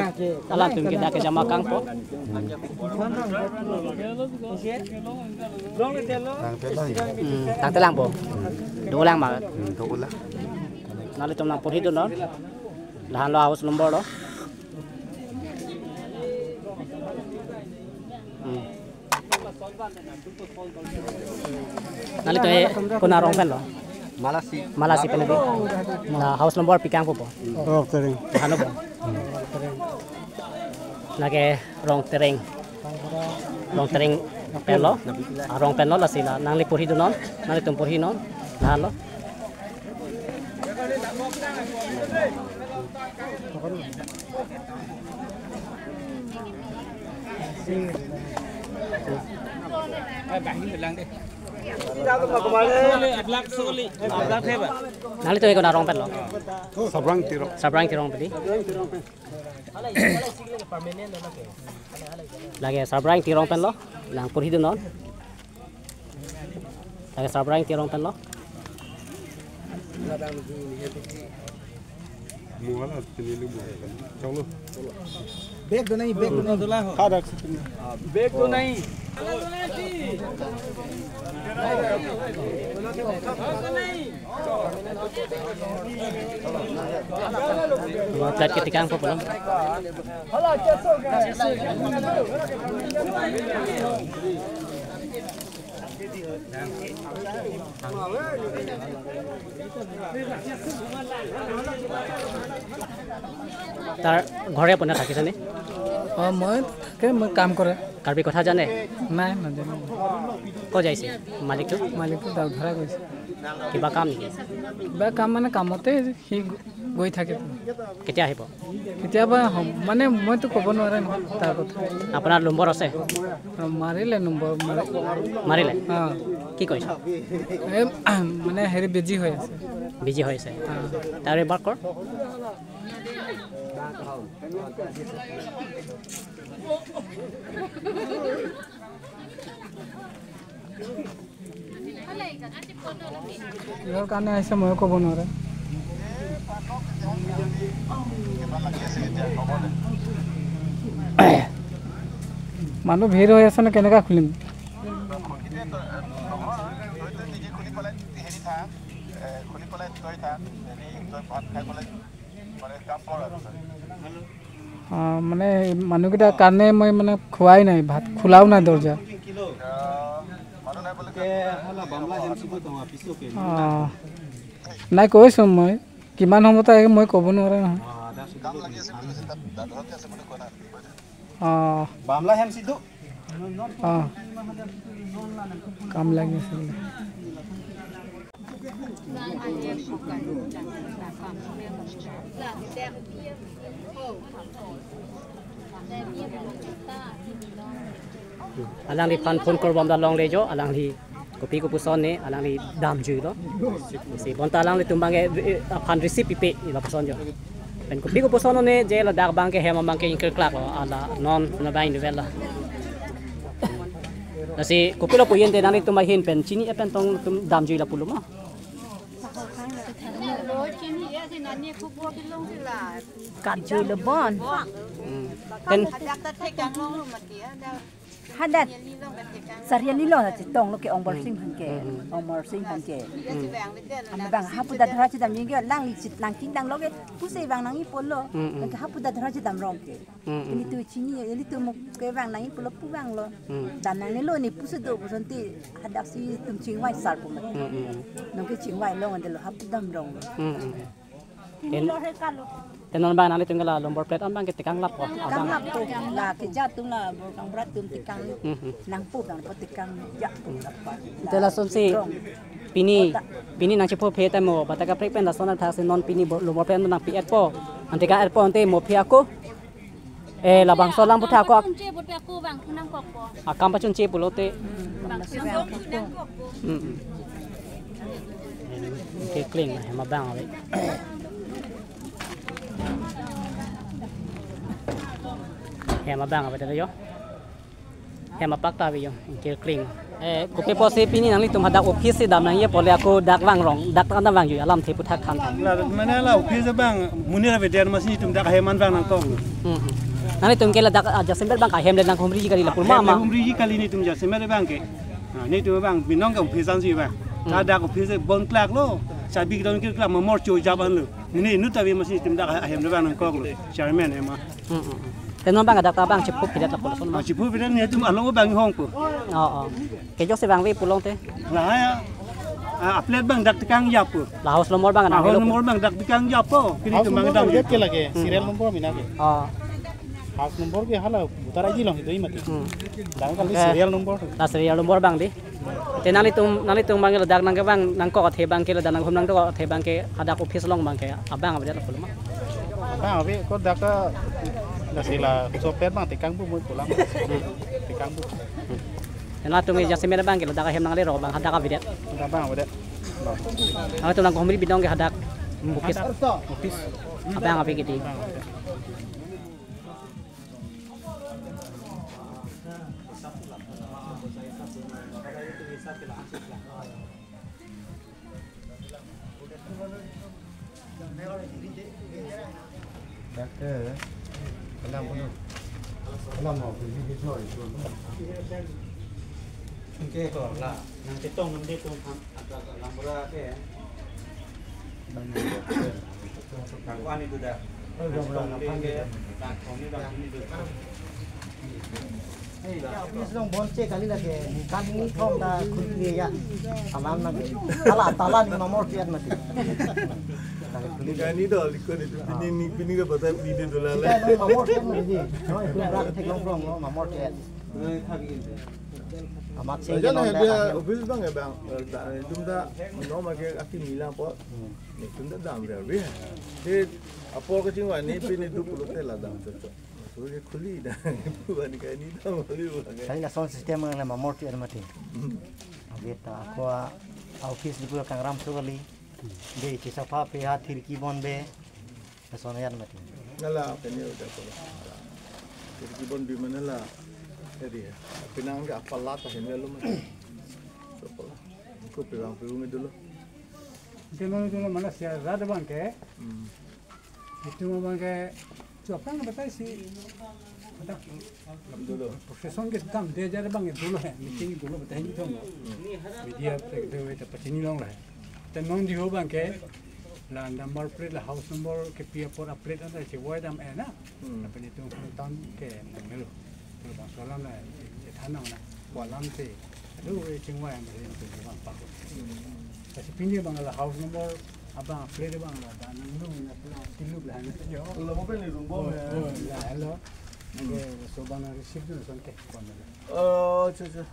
alangtum ke dak kejama kangpo. Hmm, tangte langpo. Dolang ma. Hmm, dolang. Nanglitum nangporhidun non. Lahenlo house number lo. Hmm. Nanglitum ke konat arong pen lo? Malasi. Malasi pen lo. Na house number pi kangpo po? Rongtereng. Lahenlo po. Lake Rongtereng. Rongtereng pen lo. Ah, Rong pen lo, lasi la nangli porhidun non. Nanglitum porhi non. Lahenlo. Nanglitum ke konat arong pen lo? Sabrang Terang. Sabrang Terang pen. Lake Sabrang Terang pen lo, nangporhidun non. Lake Sabrang Terang pen lo. Bag do nahi, bag do nahi. Bag do nahi. Flat ketikangpo pulo. তাৰ ঘৰে আপোনাৰ থাকিছেনে? অ, মই থাকে, মই কাম কৰে। কাৰ্বি কথা জানে? নাই, নাজানো। ক'ত যাইছে মালিকটো? মালিকটো দাউধৰা গৈছে। কিবা কাম নেকি? কিবা কাম মানে কামতে সি গ-, গৈ থাকে। কেতিয়া আহিব? কেতিয়াবা হম-, মানে মইতো ক'ব নোৱাৰে নহয় তাৰ কথা। আপোনাৰ নম্বৰ আছে? অ, মাৰিলে নম্বৰ, মাৰি- মাৰিলে? অ। কি কৈছে? এই, মানে হেৰি বিজি হৈ আছে। বিজি হৈ আছে? অ। তাৰ এবাৰ কৰ। কিহৰ কাৰণে আহিছে ময়ো ক'ব নোৱাৰে। মানুহ ভিৰ হৈ আছে ন, কেনেকা খুলিম? অ, মানে মানুহকেইটাৰ কাৰণে মই মানে খোৱাই নাই ভাত, খোলাও নাই দৰ্জা। অ, নাই কৈছোঁ মই, কিমান সময়ত আহে মই ক'ব নোৱাৰে নহয়। অ। বামলা হেম সিদ্ধু। অ। কাম লাগি আছে বোলে। Alangliphan phone call bomda longlejo, alangli kopi kopuson ne, alangli damjuilo. Si bonta alanglitum abangke, eh, aphan receive pipe, lapuson jo. Pen kopi kopuson ne, je ladak abangke hem abangke ingkirklaklo, ala non, na bai ni vela. Lasi kopilo puyen te nanglitum ahin pen, chini pen tong tum damjuilo pulo ma. Ani kubo bilong sila. Karju le bon. Hmm. Pen hadak ta thekang long lo mati ya. Hadak. Sariali lo na chetong lo ke Ong Borsing aphan ke. Hmm. Ong Borsing aphan ke. Hmm. Ama bang hapu da dhara chedam yeng ke lang li chit lang ching dang lo ke. Puse bang nangji pulo. Hmm, hmm. Ke hapu da dhara chedam rong ke. Hmm, hmm. Ilitum chini, ilitum ke bang nangji pulo pu bang lo. Hmm. Dam nangne lo ne pusi do puson ti hadak si tum chingvai sar pu. Hmm, hmm. Nong ke chingvai lo ngan de lo hapu dam rong lo. Hmm, hmm. Ten, ten non bang nanglitum ke la lombor plate an bang ke tekang lap ko. Tekang lap to. La keja atum la bor kangberat atum tekang. Hmm, hmm. Nangpo bang po tekang ja atum lap. Te lasonsi pini, pini nangchepho phe ta mo, bata kaprek pen lason athak si non pini bo-, lombor plate nangpi-etpo. Ante ka-etpo ante mo phe ako. Eh, labangso alam puthak ako. Chunche puthak ako bang thu nangkokpo. Akam pachunche pulote. Bang thu nangkokpo. Hmm, hmm. Kekling, hem abang ave. Hem abang ave ta yo. Hem apak ta ave yo, kekling. Eh, kopi pusi pini nanglitum hadak office si dam nangji apot le ako dak vang rong, dak ta vang yo alamthe puthak than than. La, mane la office bang, monit avedet amatsi netum dak hem an vang nangkok. Hmm, hmm. Nanglitum ke ladak, ah, jasemet bang kahem le nanghumriji kali lapu ma ma. Hem le humriji kali netum jasemet bang ke. Ah, netum bang binong ke office ansi bang. Hmm. Ladak office bon klak lo, chabi don klak ma morcho jaban lo. Ne inut ave amatsi netum dak hem le vang nangkok lo. Chairman hem a. Hmm, hmm, hmm. Te non bang hadak ta bang chepho phidet lapu lason ma. Ah, chepho phidet netum along bang hongpo. Oh, oh. Kejok si vangve pulote. La ya. Ah, plate bang dak tekang japo. La house number bang Ah, nang house lo. Number bang dak tekang japo. Kini House kemang number dam ke japo. Lake, Hmm. serial number mina ke. Oh. House number ke hala butara ji long itu imati. Hmm. Dang kali Eh. serial number. La serial number bang di. Te nanglitum, nanglitum bang ladak nangkevang nangkok athe bang ke ladak nanghum nangkok athe bang ke hadak office along bang ke abang avedet lapu ma. Abang ave ko dak ka da sila sopet bang tekang bu mui pulang. Tekang bu. Te nanglitum jasemet bang ke ladak ahem nangle ro bang hadak avedet. Abang avedet. Nanglitum nanghumri binong ke hadak Hmm, office. Hadak office. Abang ave kiti. Abang avedet. Dak ke, kenam puluh. Kenam mau pergi ke Joy, Joy. Oke, ko la, nangchetong nang de tong ham, atau gambar ke. Bang, Kang Wan itu dah. Oh, gambar Tong apa de gitu? Ke, Kang Wan itu. Eh, ya, office along bon che kali lake, kan ni thom ta khulile ya. Alam na ke. Tala, tala ni mamor tiat mati. Lake khulile. Kani do, liko ni tu pini ni, pini ka bata pini tu la la. Sita ni mamor tiat mati ji. No, itu berat thek long long, no, mamor tiat. Amat se Aja ke na non he dah dia ahem. Office bang ya bang, eh, da, tum da, no ma ke aki mila po. Hmm. Ni tum da dam ya, wi. He, apor kachingvai ni pini du pulote la dam chocho. Suri khuli dah. Bukan kaini dah bali bukan. Kali lason system na mamor tiat mati. Hmm. Ave ta ako a office di pura kangram so kali. Be chesapha pe ha khirki bon be. Lason ayat mati. Nala kani udah ko. Khirki bon bi mana la. Jadi ya. Pinang ke apa la ta hen lo mati. So pala. Ko pegang pegang dulu. Ante non itu mana siya rada bang ke. Hmm. Itum abang ke, tu apa yang betul sih? Betul. Profession ke tam dia jadi bang dulu he, meeting dulu betul itu. Media pe itu itu pachini long lah. Te non di ho bang ke, la number plate la house number kepi apor a plate anta chevoi dam eh na. Hmm. Tapi itum town ke melo. Bangso alam na, eh, than nang na, ko alam si, aduh, eh, chingvai ang beri itu bang pak. Kasi pini bang la house number, abang plate bang la, dan nang nung na pula tiluk la, na yo. Lo mo pe ni room bo Oh, me. Oh, la, hello. Hmm. Eh, so bang na receive tu na son ke, kon na. Oh, acha, acha.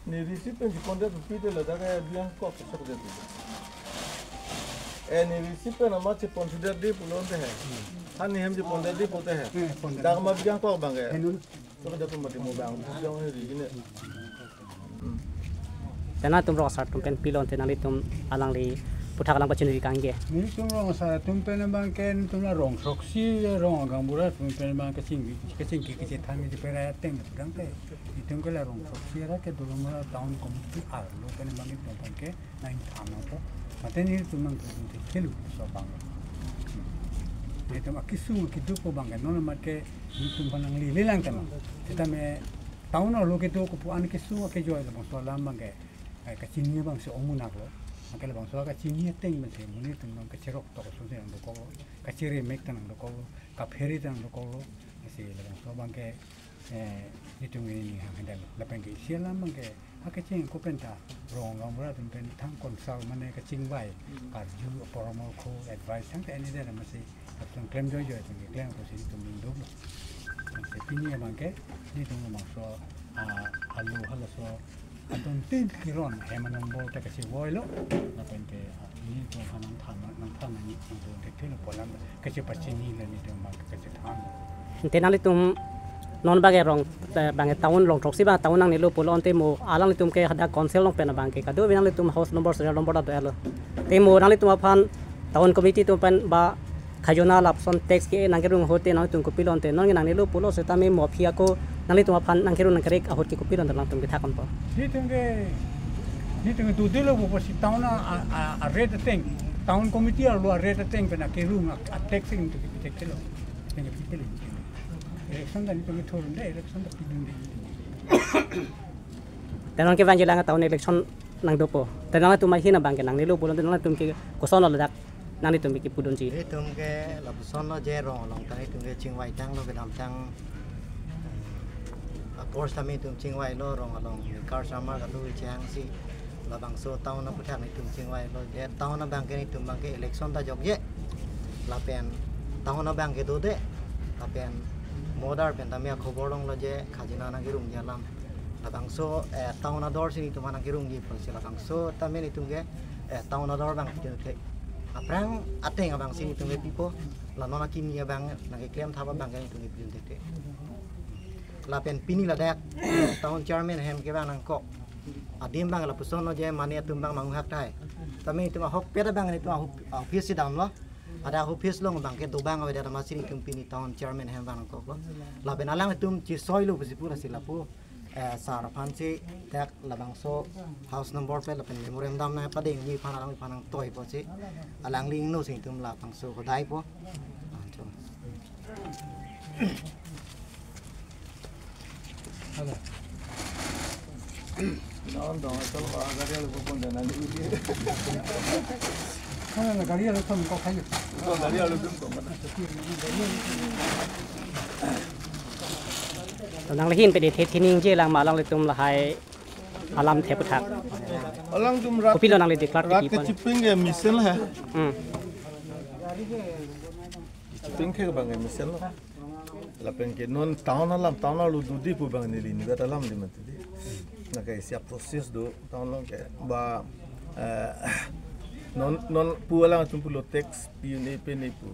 Ne receive pen chepondet pi te ladak ke biang kok sok det. Eh, ne receive pen amat chepondet di pulote he. Hmm. Han ne hem chepondet di pulote he. Hmm, pondet. Dak ma biang kok bang ke. Henun. Sok det pun mati mo bang. Biang he di ne. Hmm. Te nangtum rong asar atum pen pilon te nanglitum alangli puthak alang pachini kangke. Netum rong asar atum pen bang ke netum la rong throksi rong gaonbura atum pen bang ke chingki, ke chingki ke chethan ke pera ateng dang te. Itum ke la rong throksi ra ke dolo ma town committee arlo pen bang itum pen ke nang tham na to. Mate netum nangtum te khelu so bang. Itum akesung kedo pu abangke non amat ke itum aphan nanglele lang tema. Sitame town arlo kedo pu an kesung akejoi labangso alam abangke, eh, kachini abangsi ongmunak lo. Anke labangso kachini ateng pensi monit atum nang kacherok tok ason si nangdokoklo, kacheremek ta nangdokoklo, kaphere ta nangdokoklo. Lasi labangso abangke, eh, itum ini hang handle. Lapen ke isi alam abangke akecheng ako penta rong gaonbura atum pen thang consult mane kachingvai, karju, poramorkho, advice thangta ini dera masi lapuson klemjoijoi atum keklem ako si itum ningduk lo. Lasi pini abangke itum labangso, ah, alu halaso atum tin kiron hem anong bol ta kachevoilo. Lapen ke, ah, ini itum aphan nangthan, nangthan nangji itum thekthelo pu alam kachepachini lo, itum abang kachethan. Ante nanglitum non abangke rong, eh, abangke town rong throksi abang town nangnelo pulo, ante mo alanglitum ke hadak council along pen abangke kadokave nanglitum house number, serial number ta do-etlo. Te mo nanglitum aphan town committee atum pen ba khajona lapuson tax ke nangkerung ahut te nangtum kopilo ante non nangnelo pulo sitame mo aphi ako nanglitum aphan nangkerung nangkerek ahut ke kopilo ante nangtum kethak ponpo. Itum ke, itum ke dodelo pupo si town a, a, a, a-rate ateng, town committee arlo a-rate ateng pen akerung a, a-tax itum ke pithekthelo. Itum ke pithekthelo. Election ta itum ke thurunde, election ta pidunde. Te non kevangji lang town election nangdopo. Te nangtum ahin abangke nangnelo pulo, te nangtum ke kosonlo ladak nanglitum ke pudunji. Itum ke lapusonlo je rong along ta itum ke chingvai tanglo kedamtang, eh, apor sitame itum chingvailo rong along, mi kar samar kadu chang si labangso town aputhak itum chingvailo je town abangke itum abangke election ta jokje. Lapen town abangke dode. Lapen modar pen tame akhobor longlo je khajona nangkerungji alam. Labangso, eh, town ador si itum nangkerungji pusi labangso tame itum ke, eh, town ador abang pidun thek. Aphrang ateng abangsi itum ke pipo, la non akimi abang nangkeklem thap abangke itum ke pidun thekthek. Lapen pini ladak town chairman ahem kevang nangkok adim abang lapusonlo je mane atum abang manghak tahai. Tame itum ahokpet abang itum ahup-, office si damlo. Ada office along abangke dobang avedet amatsi itum pini town chairman ahem vang nangkoklo. Lapen alanglitum chesoilo pusi pu lasi lapu, eh, sir aphansi dak labangso house number plate lapen memorandum nangpadengji aphan alangli aphan nangtoipo si alangli ingno si itum labangso hodaipo. Ah, chong. Gari alo thom ko khayo. Gari alo thom ko mana? To nangli ahin pede the thingningji lang ma alanglitum lahai alamthe aputhak. Alangtum rat, kopilo nangli declare rat kepi pon? Kechiping ke mesen lo he. Hmm. Kechiping ke abangke mesen lo. Lapen ke non town alam, town alu dodi pu abang neli nibat alam di mati di. Nangke isi a-process do town along ke ba, eh, non, non pu alangtum pulo tax pi un-e pen-e pu.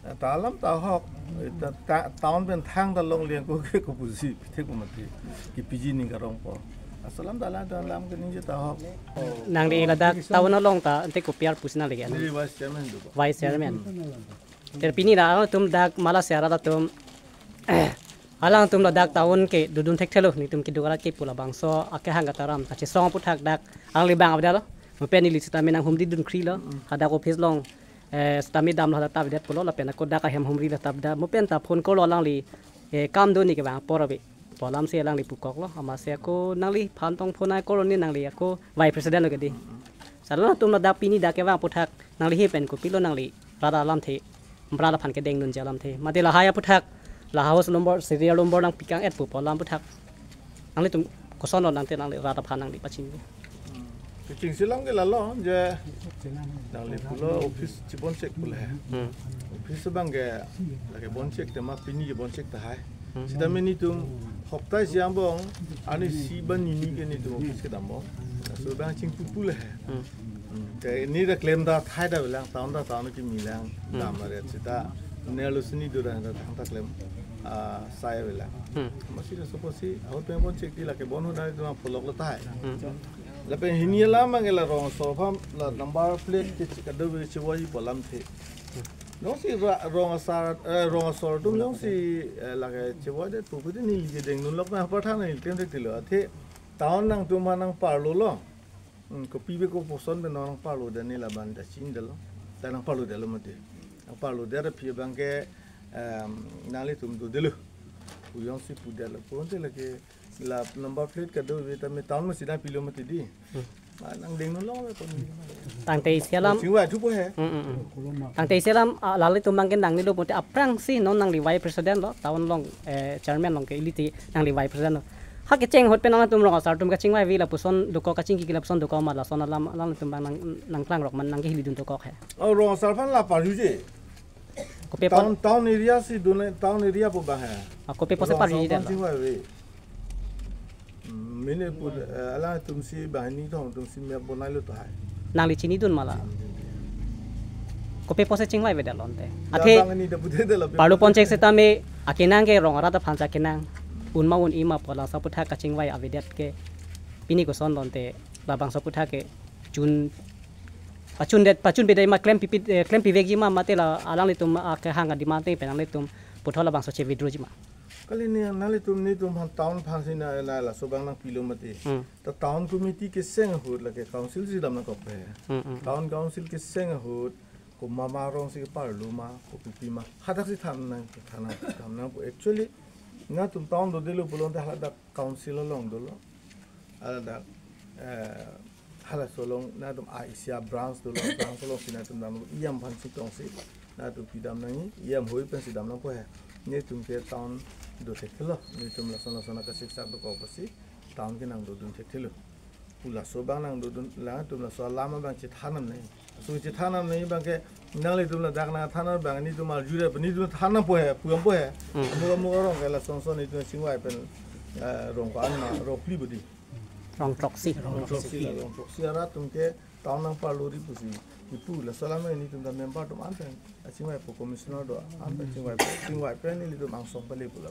Eh, ta alam ta ahok, eh, ta, ta, town pen thangta longle ako ke kopusi pithek mati. Kepiji ning karongpo. Laso alam ta alam ta alam keningje ta ahok. Nangli ladak town along ta ante kopi-ar pusi nangli ke? Neli vice chairman do. Vice chairman. Hmm. Ter pini la alangtum dak Malasi arat atum, alangtum ladak town ke dodun thekthelo, netum keduk arat ke pu labangso akehang kataram kachesong aputhak dak alangli abang avedetlo. Mo pen neli sitame nanghumri dunkri lo, hadak office along, eh, sitame damlo hadak ta avedet pulo, lapen ako dak ahem humri lo ta avedet. Mo pen ta phone call lo alangli, eh, kam do ne kevang apor ave pu alamsi alangli pukoklo. Amatsi ako nangliphan tong phone ai call ne nangli ako vice president lo ke di. Salo atum ladak pini dak kevang aputhak nangli ahin pen kopilo nangli rat alamthe rat aphan kedengdunji alamthe. Mate lahai aputhak, la house number, serial number nangpi kang-et pu pu alam aputhak nanglitum kosonlo nangte nangli rat aphan nangli pachini? Kechengsi alam ke lalo je nangli pulo office chibonchek pulo he. Hmm. Office abangke lake bonchek tema pini kebonchek tahai. Hmm. Sitame netum hopta isi angbong, arnisi ba nini ke netum office kedam angbong. Laso abang chingpu pulo he. Hmm. Hmm. Ke ne ta klem ta thai ta avelang, town ta town kimi lang, hmm, dam aret seta, ne alu sini do ta thangta klem, ah, sai avelang. Hmm. Amatsi laso apotsi ahut pen bonchek ti lake bon hoda do pulok lo tahai. Hmm. Lapen hini alam abangke la rong asor aphan la number plate ke kadokave chevoiji pu alamthe. Jongsi ra-, rong asar, eh, rong asor atum jongsi, eh, lake chevoidet pu kuti neli kedengdun lok na apar than neli klem thekthelo. Athe town nangtum aphan nangparlo lo. Hmm, kopi be koposon pen nangparlo dan neli labang ta chinidetlo. Ta nangparlodetlo mati. Nangparlodet aphi abangke, em, nanglitum dodelo pu jongsi pudetlo pu ante lake la number plate kadokave tame town masi nangpilo mati di. Hmm. Ah, nangdengno longlo pon. Tangte isi alam. Chingvai thupo he. Hmm, hmm, hmm. Tangte isi alam, ah, lale tum abangke nangnelo pute aphrangsi non nangli vice president lo, town along, eh, chairman along ke ili ti nangli vice president lo. Ha kecheng ahut pen nangtum rong asar atum kachingvaive lapuson dokok, kachingki lapuson dokok ma, lason alam, alanglitum abang nang, nangklangrok ma, nangkehilidun dokok he. Oh, rong asar aphan la parjuje. Kopi apot? Town, town area si dun, town area pu abang he. Ah, kopi apotsi parjuje? Rong asar aphan chingvaive. Hmm, mane pu, eh, alangtumsi banghini thong atumsi map bonailo tahai. Nangli chinidun ma la? Kopi apotsi chingvaivedet lo ante? Ya, athe banghini ta pudetlo, parlo ponchek setame akenang ke rong arat aphan si akenang. Un ma un-e ma pu laso aputhak kachingvai avedet ke pini kosonlo ante, labangso aputhak ke chun, pachundet, pachunpedet ma, klem pipi, eh, klem pivekji ma mate la alanglitum akehang a-demand ateng pen nanglitum puthot labangso che-withdrawji ma? Kali ni nanglitum, netum aphan town aphansi na, na laso abang nangpilo mati. Hmm. Ta town committee keseng ahut lake council si dam nangkokpe. Hmm, hmm. Town council keseng ahut komat ma arongsi keparlo ma, kopi pi ma, hadaksi than nang, than nang, than nangpo. Actually nangtum town dodelo pulo ante haladak council along dolo. Haladak, eh, halaso along nangtum a isi a-branch dolo, branch alongsi nangtum dam, E M aphan chetongsi nangtum pidam nangji, E M hoi pensi dam nangpo he. Netum ke town do thekthelo, netum lason lason akasiksak dokok apotsi town ke nangdodun thekthelo pu laso abang nangdodun, latum laso alam abang chethan nang nangji. Laso chethan nang nangji abangke nanglitum ladak nangthan abang netum arjure, netum than nangpo he, pu nangpo he. Hmm. Amuk amuk arong ke lason son netum chingvai pen, eh, rong ko-an ma, rong phli bodi. Rong throksi. Rong throksi, rong throksi arat atum ke town nangparlori pusi kipu, laso alam netum ta member atum an pen chingvaipo, commissioner do an pen chingvaipo, chingvai pen nelitum angsong pale pu la.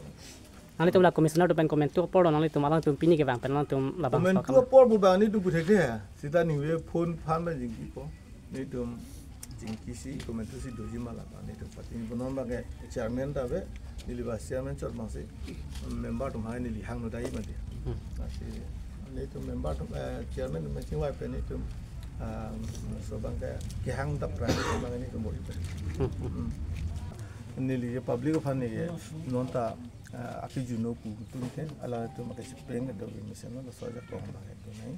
Nanglitum la commissioner atum pen komantu apor lo, nanglitum alangtum pini kevang pen alangtum labangso komantu akam apor pu abang netum pu thekthe. Seta ningve phone aphan ma jingkipo. Netum jingkisi komantusi doji ma la, netum party ni bonon abangke chairman ta ave, neli vice chairman chot abangsi member atum hai neli hangno dai mati. Hmm. Lasi netum member atum, eh, chairman atum chingvai pen netum, ah, laso abangke kehang ta pran abang netum bor-i pen. Hmm, hmm. Hmm. Neli ke public aphan neli ke non ta, ah, akejuno pu atum ke, alangtum akechepeng kedo ke mesen lo, laso ajakong abang ke do nai.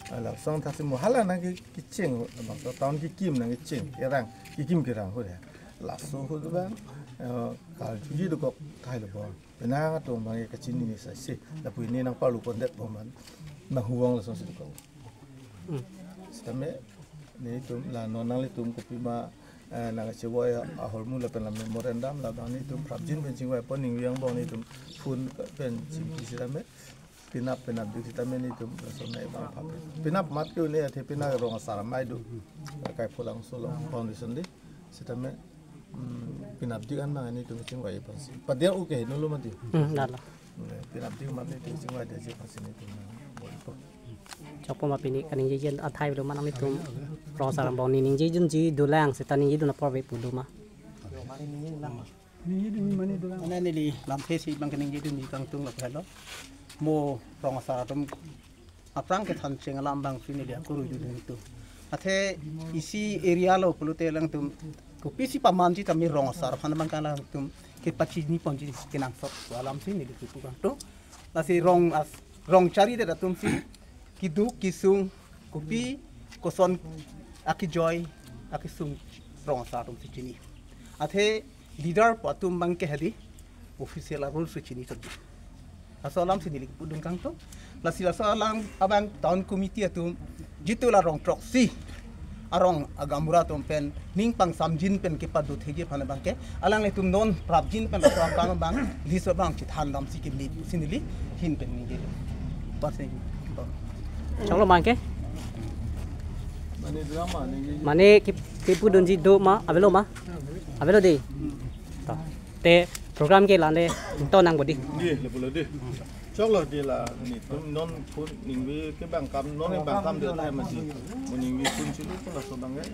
Ah, lason thaksi mo hala nangke, kecheng, bangso town kekim nangkecheng, kerang, kekim kerang ahut he. Laso ahut abang, eh, karjuji dokok tahai lo bo. Penang atum abang kachinine saise, lapu ne nangparlo pondet bo man, nang huwang lasonsi dokok. Hmm. Sitame netum la non nanglitum kopima, eh, nangkachevoi ahormu lapen la memorandum la abang netum prapjin pen chingvaipo, ningve angbong netum phone pen chingki sitame. Penap, penapdik sitame netum lason nai abang phap. Penap mat ke une athe penap rong asar amei do. Kaipholangso along foundation di. Sitame, mm, penapdik an abang netum chingvai aphansi. Padia oke, nolo mati. Hmm, lalo. Penapdik mat netum chingvai detji aphansi netum bor-ipo. Chokpo ma pini kaningjeji athai do ma nanglitum rong asar angbong ne ningjejunji dolang seta ningjedun apor ave pu do ma? Neli lamthe si abang kaningjedunji kangtung lapu helo. Mo rong asar atum aphrang kethan cheng alam abangsi neli akurui dun tu. Athe isi area lo pulote alangtum kopisi pamanji tame rong asar aphan abang alangtum kepachini ponji kenangsot alamsi neli kipu kangtung. Lasi rong as-, rong charidet atumsi keduk kesung kopi koson akejoi akesung rong asar atumsi chini. Athe leader pu atum abangke hedi official a-rule si chini chot. Laso alamsi neli kipudun kangtung. Lasi laso alam abang town committee atum jitu la rong throksi arong agamura atum pen ning pangsamjin pen kepado thekji aphan abangke alanglitum non prapjin pen laso akam abang list abang chethan damsi kemit pusi neli ahin pen ningje. Pas ni. Choklo ma ke? Mane drama ni. Mane ki, kipudunji do ma, avelo ma? Avelo dei. To. Te program ke lale to nang bodi. Ni le bolo dei. Choklo dei la netum non phone ningve ke bang kam, non bang kam de thai mati. Mo ningve phone chulu ko laso abang ke.